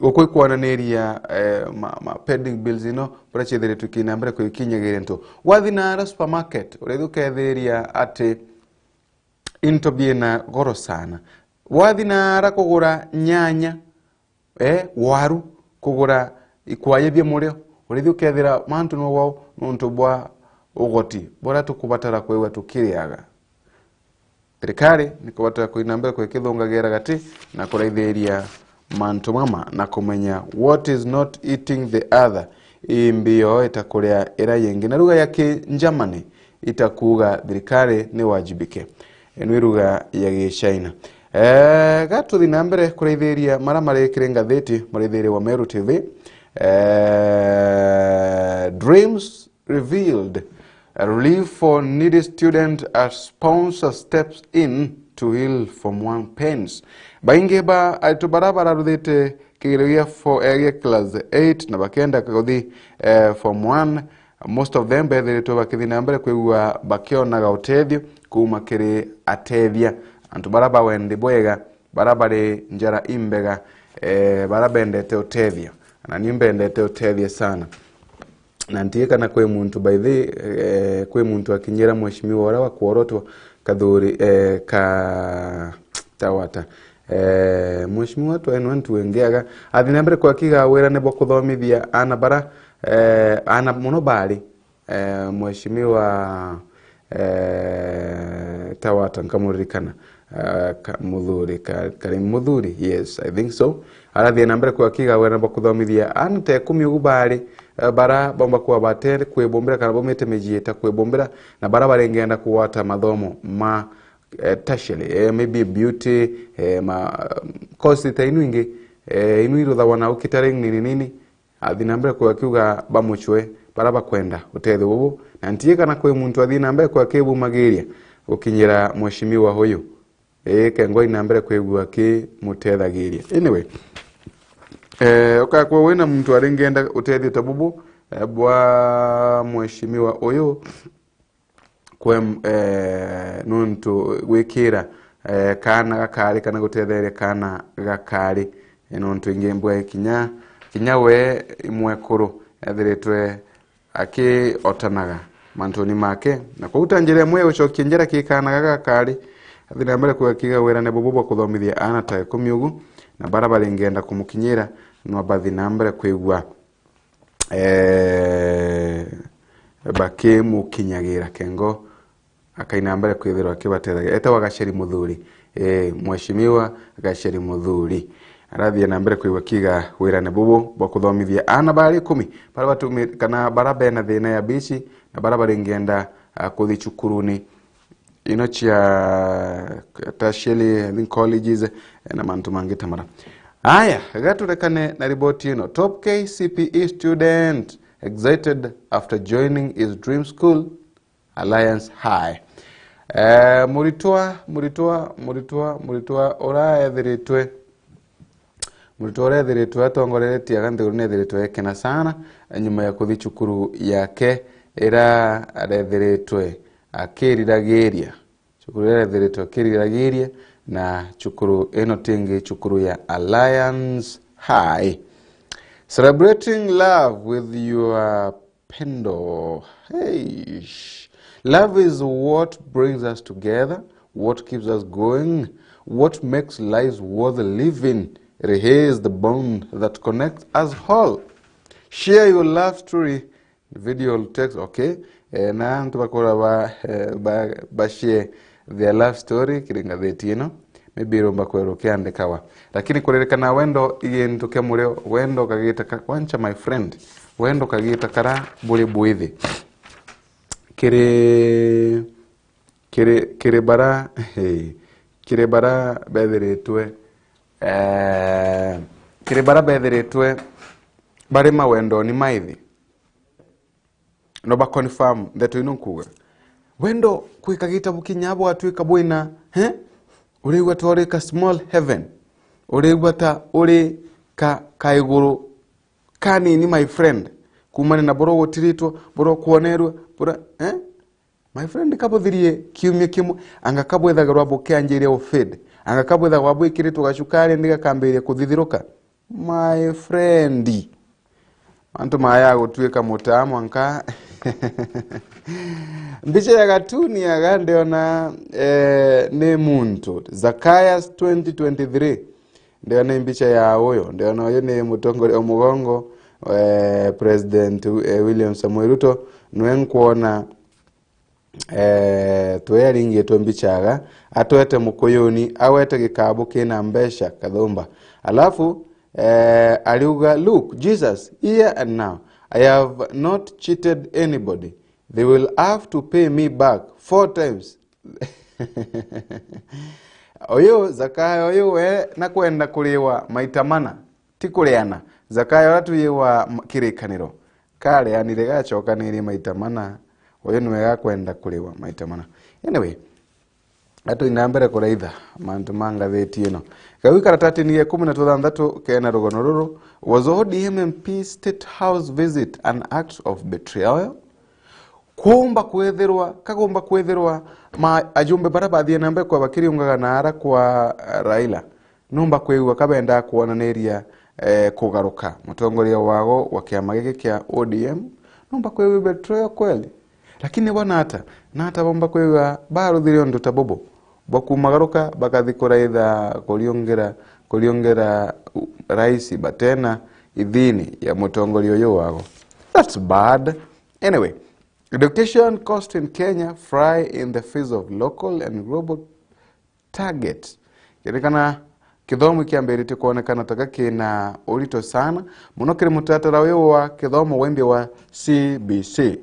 Guku ikwananiria, eh, ma, ma pending bills ino, buria ciithiritwe kina mbere kwikinyagiria ntu. Wathi na ara supermarket, urithi ukethiria ati into biina goro sana. Wathi na ara kugura nyanya, eh, waru, kugura ikwaya bia murio, urithi ukethira mantu no wao nuntu bwa ugoti buria tukubatara kwigua tukiriaga. Thirikari ni kubatara kuina mbere kwikithungagira gati na kuraithiria mantu mama na kumenya what is not eating the other. Ii mbio itakuria ira yingi. Na ruga ya Kinjamani itakuuga thirikari ni wajibike. Ino iruga ya Gichina. Eh, gatuthi na mbere kuraithiria mara mari kiri ngathiti, muraithiria wa Meru T V. Eh, dreams revealed. A relief for needy student as sponsor steps in to heal form one pains. Baingi ba aritwa bara bararuthite kigerio gia fo-, eh, gia class eight na bakenda kuthi, eh, form one, most of them bethiritwe bakithi na mbere kwigua bakionaga utethio kuuma kiri atethia. Antu bara ba wendi bwega, bara bari njara imbega, eh, bara bendete utethio. Na ni mbendete utethio sana. Na ntie kana kwi muntu, by the, eh, kwi muntu akinyira mheshimiwa uria wa kuorotwa Kathuri, eh, ka Tawata. Eh, mheshimiwa twaenwa ntu ingi aga athi na mbere kwa kiga wirane bwa kuthomithia ana bara, eh, ana muno bari, eh, mheshimiwa, eh, Tawata nkamuririkana, eh, ka, Muthuri, ka, kari Muthuri, yes, I think so. Arathie na mbere kwa kiga wirane bwa kuthomithia ana ta ikumi ugu bari, eh, bara bomba kuba bate kwibumbira kana baumite mijii ta kwibumbira, na bara baringenda kugwata mathomo ma, eh, tertiary, eh, maybe beauty, eh, ma, course ta inu ingi, eh, inu iruthagwa na catering nini nini. Athi na mbere kwa kiuga bamuchwe bara bakwenda utethio bubu, na ntie kana kwi muntu athi na mbere kwa kibumagiria gukinyira mheshimiwa huyu. Ii, kengwa ina mbere kwigua kimutethagiria. Anyway, eh, ukakwa wina muntu aringenda utethio ta bubu, eh, bwa mheshimiwa uyu, kwe, eh, nuntu gwikira, eh, kaana gakari kana gutetheria kaana gakari, eh, nuntu ingi mbwa kinya, kinya we mwekuru ethiritwe akiotanaga mantuni make, na kuruta njira imwe ya gucokia njara ki kaana gaka gakari, athi na mbere kuga kiga wirane bubu bwa kuthomithia aana ta ikumi ugu, na bara baringenda kumukinyira no bathi na mbere kwigua, eh, bakimukinyagira kengo, akaina mbere kwithirwa akibatethagia. Etawa Gacheri Muthuri. Eh, Mheshimiwa Gacheri Muthuri. Arathie na mbere kwigua kiga wirane bubu bwa kuthomithia aana bari ikumi, bara batumi-, kana bara bena thina ya bici, na bara baringenda, ah, kuthi cukuruni ino cia tertiary, I think colleges, eh, na mantu mangi ta mara. Aya, gaturekane na riboti ino. Top K C P E student excited after joining his dream school, Alliance High. Eh, muritwa, muritwa, muritwa, muritwa uraethiritwe, muritwa urethiritwe atongoreretie aga nthiguru nethiritwe ekena sana, nyuma ya kuthi cukuru yake ira arethiritwe akiriragiria. Cukuru ira arethiritwe akiriragiria, na cukuru ino tingi cukuru ya Alliance High. Celebrating love with your pendo. Hey. Love is what brings us together, what keeps us going, what makes lives worth living. It is the bond that connects us all. Share your love story, video or text, okay? Eh, na antu bakora ba, eh, ba, ba share their love story kiri ngatheti ino. Maybe irumba kwerwa ukiandikawa. Lakini kuririkana wendo i gintu kia murio, wendo kagita ka, wancha my friend, wendo kagita kara buri bwithi. Kiri, kiri, kiri bara, hey, kiri bara bethiritwe, eh, kiri bara bethiritwe bari mawendoni maithi. No ba confirm ndeto ino nkuuga. Wendo kwika gitabu kinya bwatwika bwina, he? Uriigua ta uri ka small heaven. Uriigua ta uri ka, ka iguru kanini, my friend. Kuumania na buria ugutiritwe, buria ukwonerwe, buria, eh? My friend, kabuthirie kiumia kimwe, anga kabwethagirwa bukianjiria ufade, anga kabwethagwa bwikiritwe gacukari ndi gakambiria kuthithiruka. My friend, mantu maya gutwika mutaa mwanka. Mbicha ya gatuni aga ndiona, eh, ni muntu. Zacchaeus twenty twenty-three. Ndiona ni mbicha ya uyu. Ndiona uyu ni mutongoria wa mugongo, eh, President, eh, William Samoei Ruto. Nwe nkwona, eh, twe aringitwe mbicha aga, atwete mukuyuni, agwete gikabu kina mbeca kathumba. Alafu, eh, ariuga, "Look, Jesus, here and now, I have not cheated anybody. They will have to pay me back four times." Uyu Zakayo uyu we nakwenda kuriwa maita mana, ti kuriana. Zakayo uria twiwa m-, kirikaniro, kareanire gacokanirie maita mana. Uyu niwe gakwenda kuriwa maita mana. Anyway, atwina mbere kuraitha mantu ma ngatheti ino. Kau karatatini ga ikumi na tuthanthatu kena rugono ruru, "Was O D M M P State House visit an act of betrayal?" Kuumba kwithirwa, kagumba kwithirwa ma ajumbe bara bathie na mbere kwa bakiriungaga na ara kwa, eh, Raila. Numba kwigua kabendaa kwonaniria, eh, kugaruka. Mutongoria wago wa kiama giki kia O D M, numba kwigua betrayal kweli. Lakini bo nata? Nata bomba kwigua baruthire undu ta bubu? Bo kumagaruka bakathi kuraitha kuriungira, kuriungira u-, rais batena ithini ya mutongoria uyu wago. That's bad. Anyway, education cost in Kenya fly in the face of local and global target. Kirikana, kithomo kiambiritie kwonekana ta gakina urito sana, muno kiri mutatara uyu wa kithomo wa imbi wa C B C.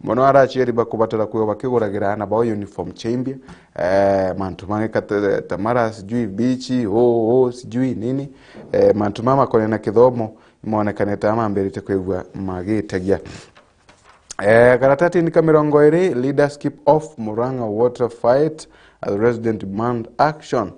Muno araciari bakubatara kwigwa bakiguragira aana bao uniform cia imbi, eh, mantu mangi ka ta, ta mara sijui bichi, oo, oo, sijui nini, eh, mantu mama makonena kithomo imonekanite ama mambiritie kwigua magitagia. Eh, karatatini ka mirongo iri, leaders keep off Murang'a water fight as resident demand action.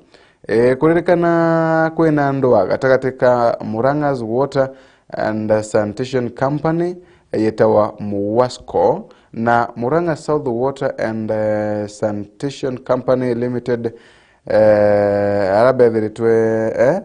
Eh, kuririkana kwina ndwaa gatagati ka Murang'a's Water and Sanitation Company, eh, yetawa Muwasco, na Murang'a South Water and, eh, Sanitation Company Limited, eh, ara bethiritwe, eh,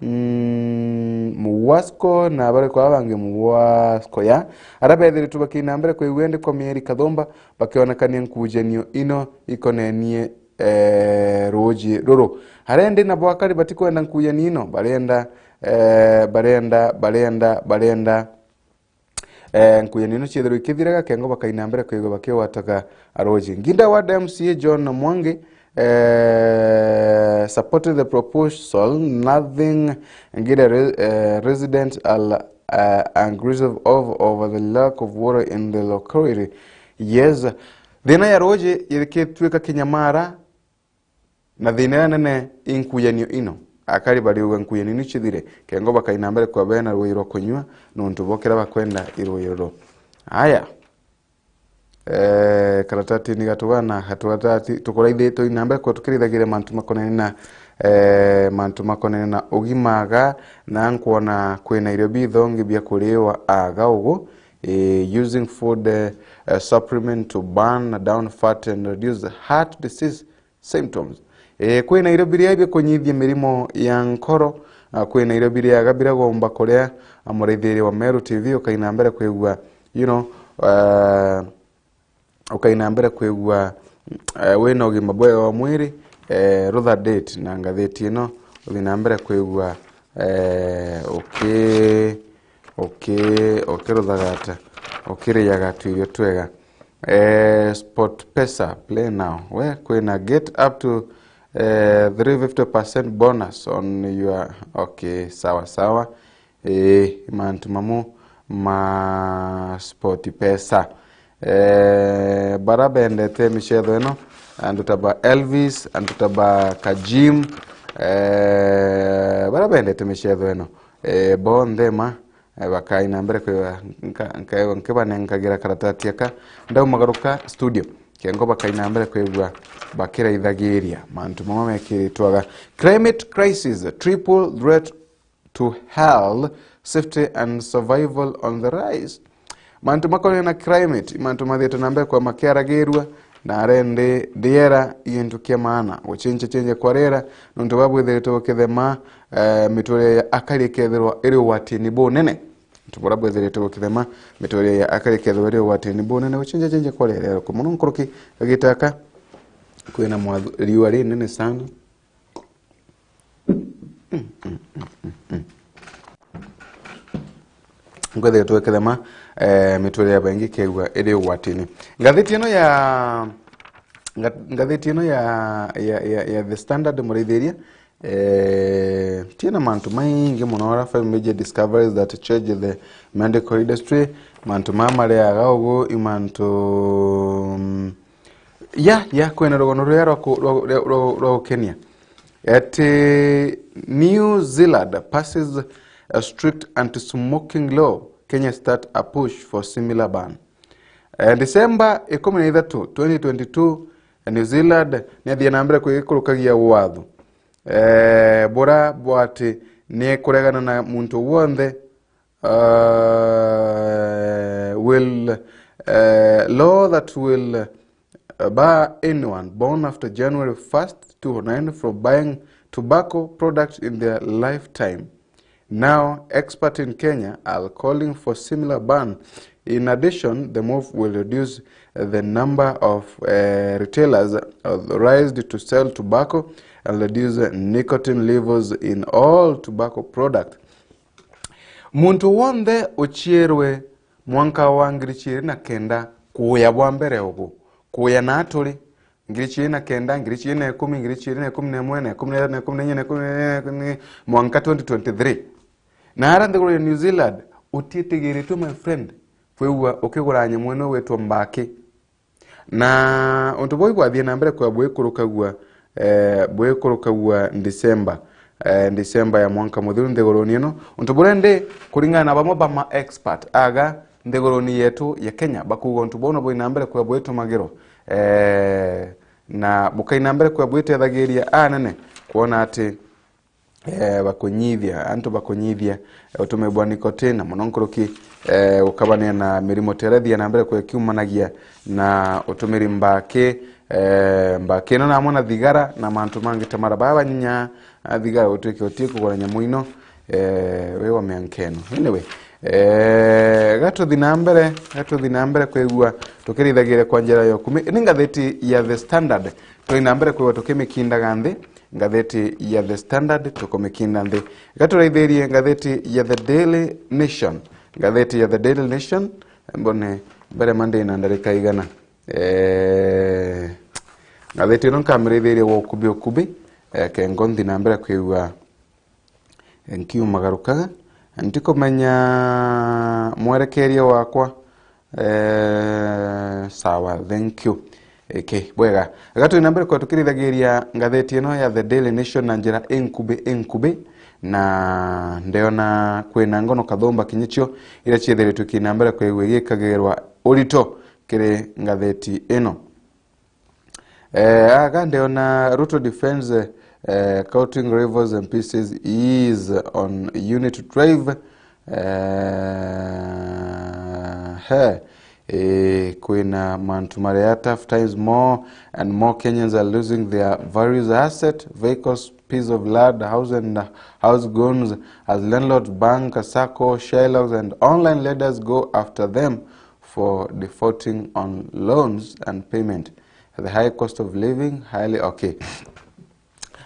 Mm, Muwasco na bari kwa bangi Muwasco ya. Ara bethiritwe bakina mbere kwigua indi kwa mieri kathumba bakionekania nkujanio ino ikonenie, eh, ruuji ruru. Ara indi nabo akari batikwenda nkujanio ino, barenda, eh, barenda, barenda, barenda, eh, nkuyanio ino ciethirwe ikithiraga, kengo bakaina mbere kwigua bakigwataga aroji. Nginda Ward M C A John Mwangi, eh, supported the proposal, nothing Nginda re-, eh, residents are, eh, aggressive of, over the lack of water in the locality. Yes, thina ya roji irikitwika kinyamara, na thina iria nene i nkuyanio ino. Akari bariuga nkuyanio ino cithire, kengo bakaina mbere kwa bena rui rwa kunyua, nontu bokira bakwenda irui ruru. Aya. Eh, karatatini gatugana, katugatati, tukuraithi, tuina mbere kwa tukirithagira mantu makonene na, eh, mantu makonene na ugima aga, na nkwona kwi Nairobi ithongi bia kuriwa aga ugu, eh, using food, eh, eh, supplement to burn down fat and reduce heart disease symptoms. Eh, kwi Nairobi ria bikunyithia mirimo ya nkoro, ah, kwi Nairobi riaga biragomba kuria, ah, muraithiria wa Meru T V ukaina mbere kwigua, you know, eh, ukaina mbere kwigua, eh, wina ugima bwega wa mwiri, eh, rutha date na ngathiti ino, uthina mbere kwigua, eh, uki-, uki-, ukiruthagata, ukiriaga tuirio twega. Eh, Sport Pesa, play now. We, kwina get up to, Eh, three fifty percent bonus on your, okay, sawa sawa. Eh, mantu mamu ma sport pesa. Eh, bara bendete michetho ino, antu ta ba Elvis, antu ta ba Kajim, eh, bara bendete michetho ino, eh, bonthe ma, eh, bakaina mbere kwigua nka-, nka-, nkibanenkagira karatati aka, ndaumagaruka studio, kengo bakaina mbere kwigua bakiraithagiria mantu mama mekiritwaga. Climate crisis, triple threat to health, safety and survival on the rise. Mantu makonene na climate, mantu mathiite na mbere kwa makiaragirua, na arendi riera i gintu kia maana. Gucenjia cenjia kwa riera, nontu bwa bwithiritwe bukithema, eh, miturire ya akari ikethirwa iri ugwatini bunene. Nontu bura bwithiritwe bukithema, miturire ya akari ikethirwa iri ugwatini bunene. Gucenjia cenjia kwa riera, ku muno nkuruki, kagita aka, kwina mwathu-, riua rinene sana. Nkwithirwa twikithema, eh, miturire ya bengi kegua iri ugwatini. Ngathiti ino ya, nga-, ngathiti ino ya, ya, ya, ya The Standard, muraithiria, eh, tiena mantu maingi muno, ara five major discoveries that change the medical industry. Mantu mama mariaga ugu i mantu, mm, ya, ya, kwina rugono ruria rwa ku-, rwa, rwa, rwa, rwa gukenia. Ati New Zealand passes a strict anti-smoking law, Kenya start a push for similar ban. Eh, December ikumi na ithatu, twenty twenty-two, New Zealand niathie na mbere kwigikurukagia watho, eh, bura bwati ni kuregana na muntu wonthe, uh, will, uh, law that will, uh, bar anyone born after January first, two oh nine from buying tobacco products in their lifetime. Now, experts in Kenya are calling for similar ban. In addition, the move will reduce the number of, uh, retailers authorized to sell tobacco and reduce nicotine levels in all tobacco products. Muntu wonthe uciirwe mwanka wa ngiri ciiri na kenda kuuya bwa mbere ugu, kuuya na aturi, ngiri ciiri na kenda, ngiri ciiri na ikumi, ngiri ciiri na ikumi na imwe, na ikumi na ithatu, na ikumi na inya, na ikumi na inya, na ikumi na inya, mwanka twenty twenty-three. Na ara nthiguru ya New Zealand, utiitigiritwe, my friend, kwigua ukigura nyamu ino igwitwa mbaki. Na untu buu ibwathie na mbere kwigua bwikurukagua, eh, bwikurukagua December, eh, December ya mwanka muthiru nthiguruni ino. Untu buria ndi, kuringana na bamwe ba ma expert aga nthiguruni yetu ya Kenya, bakuuga untu buu nabwina mbere kwigua bwitumagirwa, eh, na bukaina mbere kwigua bwitethagiria anene kwona ati eh, bakunyithia, antu bakunyithia, eh, utumiri bwa nicotine, na muno nkuruki, eh, gukabania na mirimo ta iria ithia na mbere kwekiumanagia na utumiri mbaki, eh, mbaki ino na amwe na thigara na mantu mangi ta mara. Baa banyinya, ah, thigara gutwike utii kugura nyamu ino, eh, wi wa mianka ino. Anyway, eh, gatuthi na mbere, gatuthi na mbere kwigua tukirithagiria kwa njira ya ukumi. Ni ngathiti ya The Standard, turi na mbere kwigua tukimikindaga nthi. Ngatheti ya The Standard, tukumikinda nthi. Gaturaithirie ngatheti ya The Daily Nation. Ngatheti ya The Daily Nation, mbone mbere ma ndi na ndarika igana. Eh, ngatheti ino nkamirithirie gwa ukubi ukubi, eh, kengo nthi na mbere kwigua, eh, nkiumagarukaga. Ntikumenya mwerekeria wakwa, Eh, sawa, thank you. Okay, bwega. Gatwina mbere kwa tukirithagiria ngatheti ino ya The Daily Nation na njira inkubi inkubi, na ndeona kwina ngono kathumba kinya cio iria ciethiritwe kina mbere kwigua igikagirwa urito kiri ngatheti ino. Eh, aga ndeona Ruto defends, eh, courting rivals M P says he is on unity drive. Eh, he, eh, kwina mantu maria tough times, more and more Kenyans are losing their values asset, vehicles, piece of land, house and house goons, as landlords, bank, sacco, Shylocks and online lenders go after them for defaulting on loans and payment. The high cost of living, highly, okay.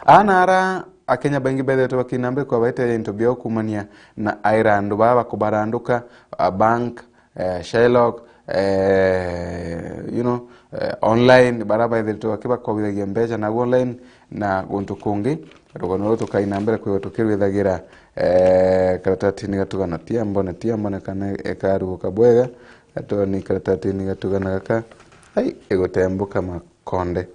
Ana ara Akenya baingi bethetwe bakina mbere kwa baite into biao kumania na aira andu baa bakubaranduka, a bank, eh, Shylock, eh, you know, eh, online, bara bethetwe bakibakobithagia mbeca nagu online, na guntu kungi. Rugano ruru tukai na mbere kwigua tukirwithagira, eh, karatatini gatugana, tia mbone, tia mbone kana ikaruguka bwega, gatoni karatatini gatugana gaka, ai, igutembuka makonde.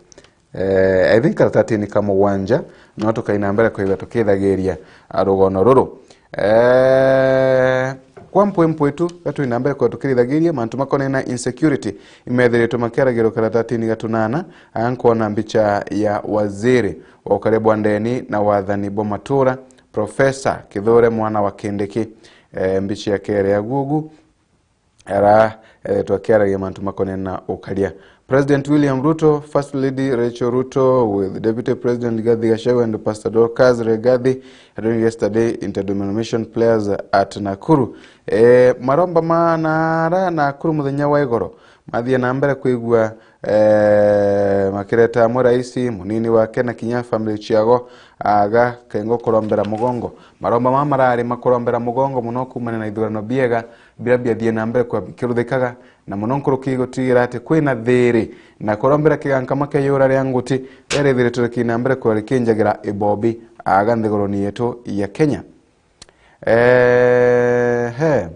Eh, I think karatatini ka mugwanja, no tukai na mbere kwigua tukithagiria, ah, rugono ruru. Eh, kwa mpwi mpwi tu, gatwi na mbere kwigua tukirithagiria mantu makonene na insecurity, imethiritwe makiaragirwo karatatini gatunana, aa nkwona mbicha ya waziri wa ukaria bwa ndeni na wathani bwa matura, Professor Kithure mwana wa Kindiki. Eh, mbicha ya kere ya gugu, ara, eh, twakiaragia mantu makonene na ukaria. President William Ruto, First Lady Rachel Ruto, with Deputy President Rigathi Gachagua and Pastor Dorcas Rigathi, during yesterday interdenomination prayers at Nakuru. Eh, maromba ma nara Nakuru muthenya wa igoro, mathie na mbere kwigua, eh, makireta amwe raisi, munini wake na kinya family ciago, aga kengo kurombera mugongo. Maromba ma marari makurombera mugongo muno kumania na ithurano biega, biria biathie na mbere kwa bikiruthikaga, na muno nkuruki gutigira ati kwina thiri, na kurombera kigankama kia yura ria nguti, riria rithiritwe riki na mbere kwa rikinjagira ibobi, aga nthiguruni yetu ya Kenya. Ehe.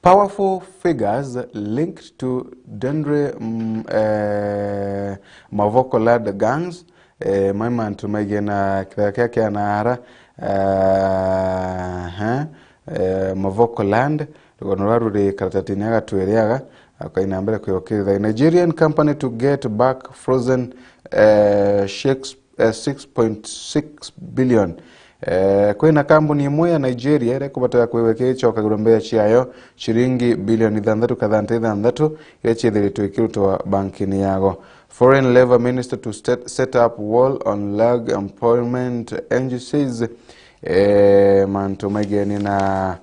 Powerful figures linked to Dendri, mm, eh, Mavoko-led gangs, eh, mai mantu maigena kithaka kia kia nara, eh, eh, Mavoko-led, rugono rwa ruri karatatini ya gatwiri aga, akai na mbere kwiyokirira. Nigerian company to get back frozen, eh, shakes eh, six point six billion. Eh, kwina kambuni imwe ya Nigeria iria ikubatara kwigwa ikicokagirwa mbeca ciayo ciringi bilioni ithanthatu kathanta ithanthatu iria ciithiritwe ikirutwa bankini yago. Foreign Labour Minister to set, set up wall on lag employment agencies. Eh, mantu maigeni na,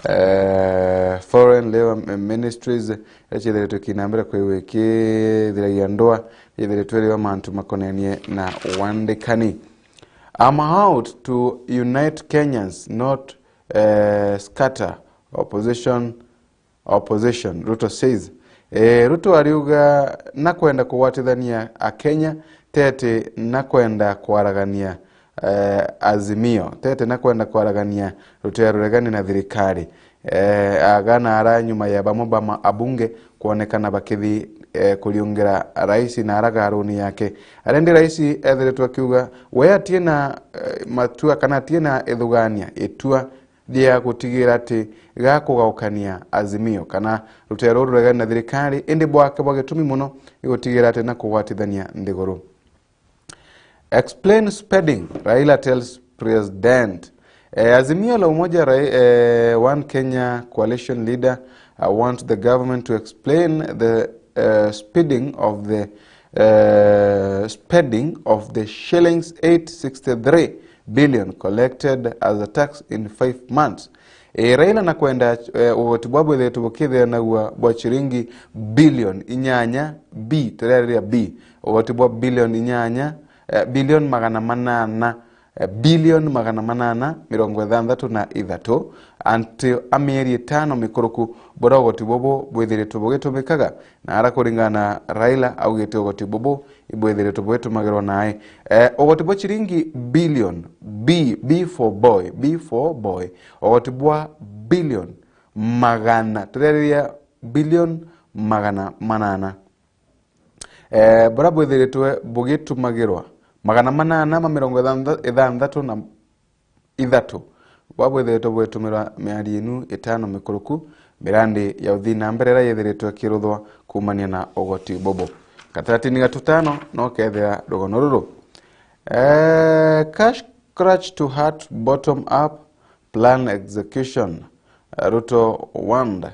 eh, Foreign Labour Ministries iria ciithiritwe ikina mbere kwigwa ikithiragia ndwaa yithiritwe iriwa mantu makonenie na wandikani. I'm out to unite Kenyans, not, eh, scatter opposition, opposition, Ruto says. Eh, Ruto ariuga nakwenda kugwatithania Akenya, tete nakwenda kwaragania eh, Azimio, tete nakwenda kwaragania rutera ruregani na thirikari. Eh, aga na ara nyuma ya bamwe ba ma-, abunge kwonekana bakithi, eh, kuriungira raisi na ara garuni yake. Aria ndi raisi ethiritwe akiuga we atie na, eh, matua kana atie na ithugania itua ria gutigira ati gakugaukania Azimio kana rutera ruru ruregani na thirikari, indi bwake bwa gitumi muno ni gutigira ati na kugwatithania nthiguru. Explain spending, Raila tells president. Eh, Azimio la Umoja Rai-, eh, One Kenya coalition leader, uh, want the government to explain the, uh, speeding of the, uh, spending of the shillings eight sixty-three billion collected as a tax in five months. E, Raila nakwenda, e, ugoti bwa bwithiritwe bukithianagua bwa ciringi bilioni inyanya, B, turariria B, ugoti bwa bilioni inyanya, e, bilioni magana manana, e, bilioni magana manana mirongo ithanthatu na ithatu, anti a mieri itano mikuruku, buria ugoti bubu bwithiritwe bugitumikaga, na ara kuringana na Raila augite ugoti bubu ibwithiritwe bwitumagirwa nae. Eh, ugoti bwa ciringi billion, B, B for boy, B for boy. Ugoti bwa billion magana, tureriria billion magana manana. Eh, buria bwithiritwe bugitumagirwa, magana manana ma mirongo ithanthatu na ithatu. Bwa bwithiritwe bwitumirwa miari inu itano mikuruku, mirandi ya uthii na mbere iria yithiritwe ikiruthwa kuumania na ugoti bubu. Gatagatini ga tutano no kethira rugono ruru. Eh, cash crunch to hurt bottom up plan execution, eh, Ruto warned.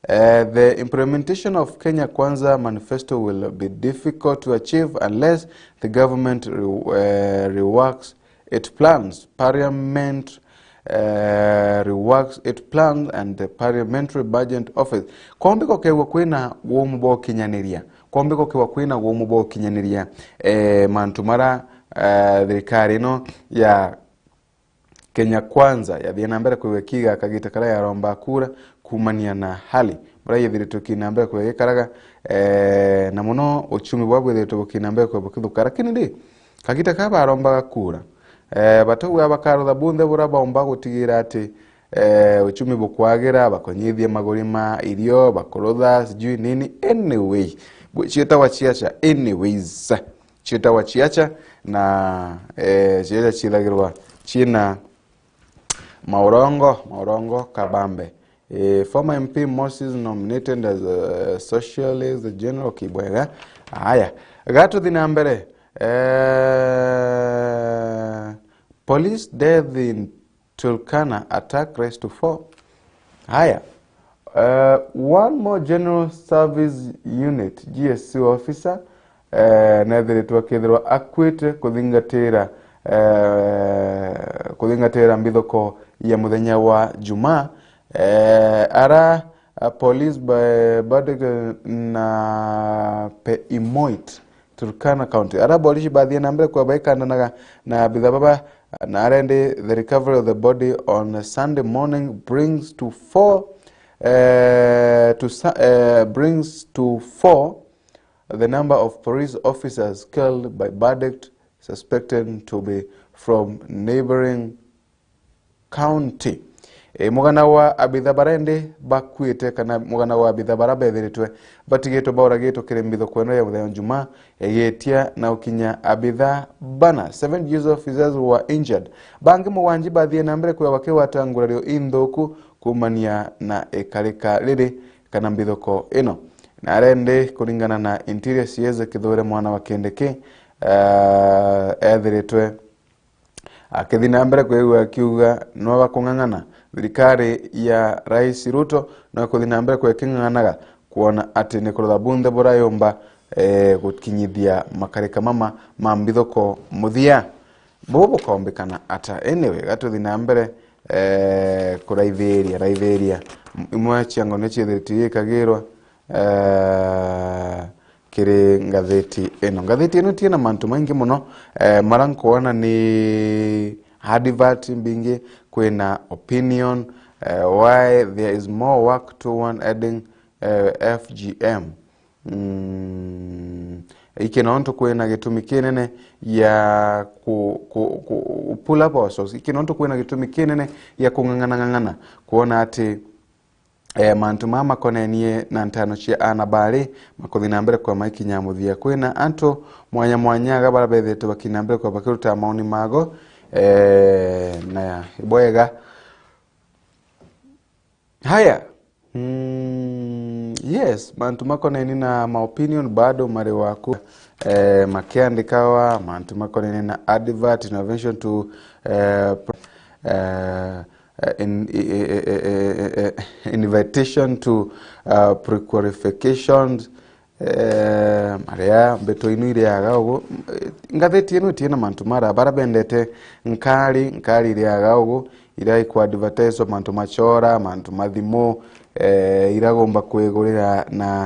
Eh, the implementation of Kenya Kwanza manifesto will be difficult to achieve unless the government re-, eh, reworks it plans, Parliament, eh, reworks it plans and the Parliamentary Budget Office. Kombi gukegwa kwina wumu bwa ukinyaniria. Kombi gukegwa kwina wumu bwa ukinyaniria, eh, mantu mara, eh, thirikari ino ya Kenya Kwanza yathie na mbere kwigwa ikiiga kagita karia yaromba kura kuumania na hali buria yithiritwe ikiina mbere kwigwa gikaraga, eh, na muno uchumi bwa bwithiritwe bukiina mbere kwigwa bukithuka. Lakini ri, Kagita ka barombaga kura, eh, batauga bakarutha bunthe bura baumba gutigira ati, eh, uchumi bukwagira, bakonyithia maguri ma irio, bakurutha sijui nini. Anyway, bu-, cietagwa ciaca. Anyways, cietagwa ciaca, na, eh, ciaca ciithagirwa ciina maurongo, maurongo kabambe. Eh, former M P Moses nominated as a Socialist General Kibwega. Aya, gatuthi na mbere. Eh, police death in Turkana attack rise to four. Haya. Uh, one more General Service Unit, G S U officer, eh, nethiritwe akithirwa akwite kuthingatira, eh, kuthingatira mbithuko ya muthenya wa Jumaa. Eh, ara, uh, police by Badek na Peimoit, Turkana County. Ara borici bathie na mbere kwa baikandanaga na abitha baba, na arendi the recovery of the body on a Sunday morning brings to four, eh, to sa-, eh, brings to four the number of police officers killed by bandit suspected to be from neighboring county. E, mugana wa abitha barendi bakuite kana mugana wa abitha bara bethiritwe batigitwe bauragitwe kiri mbithuko ino ya muthenya Jumaa, igitia na ukinya abitha bana. Seven G S U officers were injured. Bangi mugwanji bathie na mbere kwithirwa bakigwata ngurario inthuku kumania na ikarika riri kana mbithuko ino. Na arendi kuringana na Interior C S Kithure Mwana wa Kindiki, eh, ethiritwe akithi na mbere kwigua akiuga no bakung'ang'ana. Thirikari ya Rais Ruto no ikuthi na mbere kwiking'ang'anaga kwona ati ni kurutha bunthe burayumba, eh, gukinyithia makarika mama ma mbithuko muthia. Bubu bukombikana ata? Anyway, gatuthi na mbere, eh, kuraithiria, raithiria. M-, imwe cia ng'ano ciithirite igikagirwa, eh, kiri ngathiti ino. Ngathiti ino itiena mantu maingi muno, eh, mara nkwona ni advert mbingi, kwina opinion, eh, why there is more work toward adding, eh, F G M. Mm, iki nontu kwina gitumi kinene ya ku, ku, ku, pull up our socks. Iki nontu kwina gitumi kinene ya kung'ang'ana ng'ang'ana kwona ati, eh, mantu maa makonenie na ntano cia ana bari makuthi na mbere kwa maikinya muthia. Kwina antu mwanya mwanya aga bara bethirite bakina mbere kwa bakiruta maoni mago, eh, na ibwega. Haya. Mm, yes, mantu makoneni na ma opinion bado mari waku, eh, makiandikawa, mantu makoneni na advert, innovation to, eh, pr-, eh, eh, in, eh, eh, eh, eh, eh, invitation to, uh, pre-qualifications, eh, maria mbeto inu iriaga ugu. Eh, ngathiti ino itiena mantu mara bara bendete nkari, nkari iriaga ugu, iria iku advertise mantu machora, mantu mathimu, eh, iragomba kwigurira na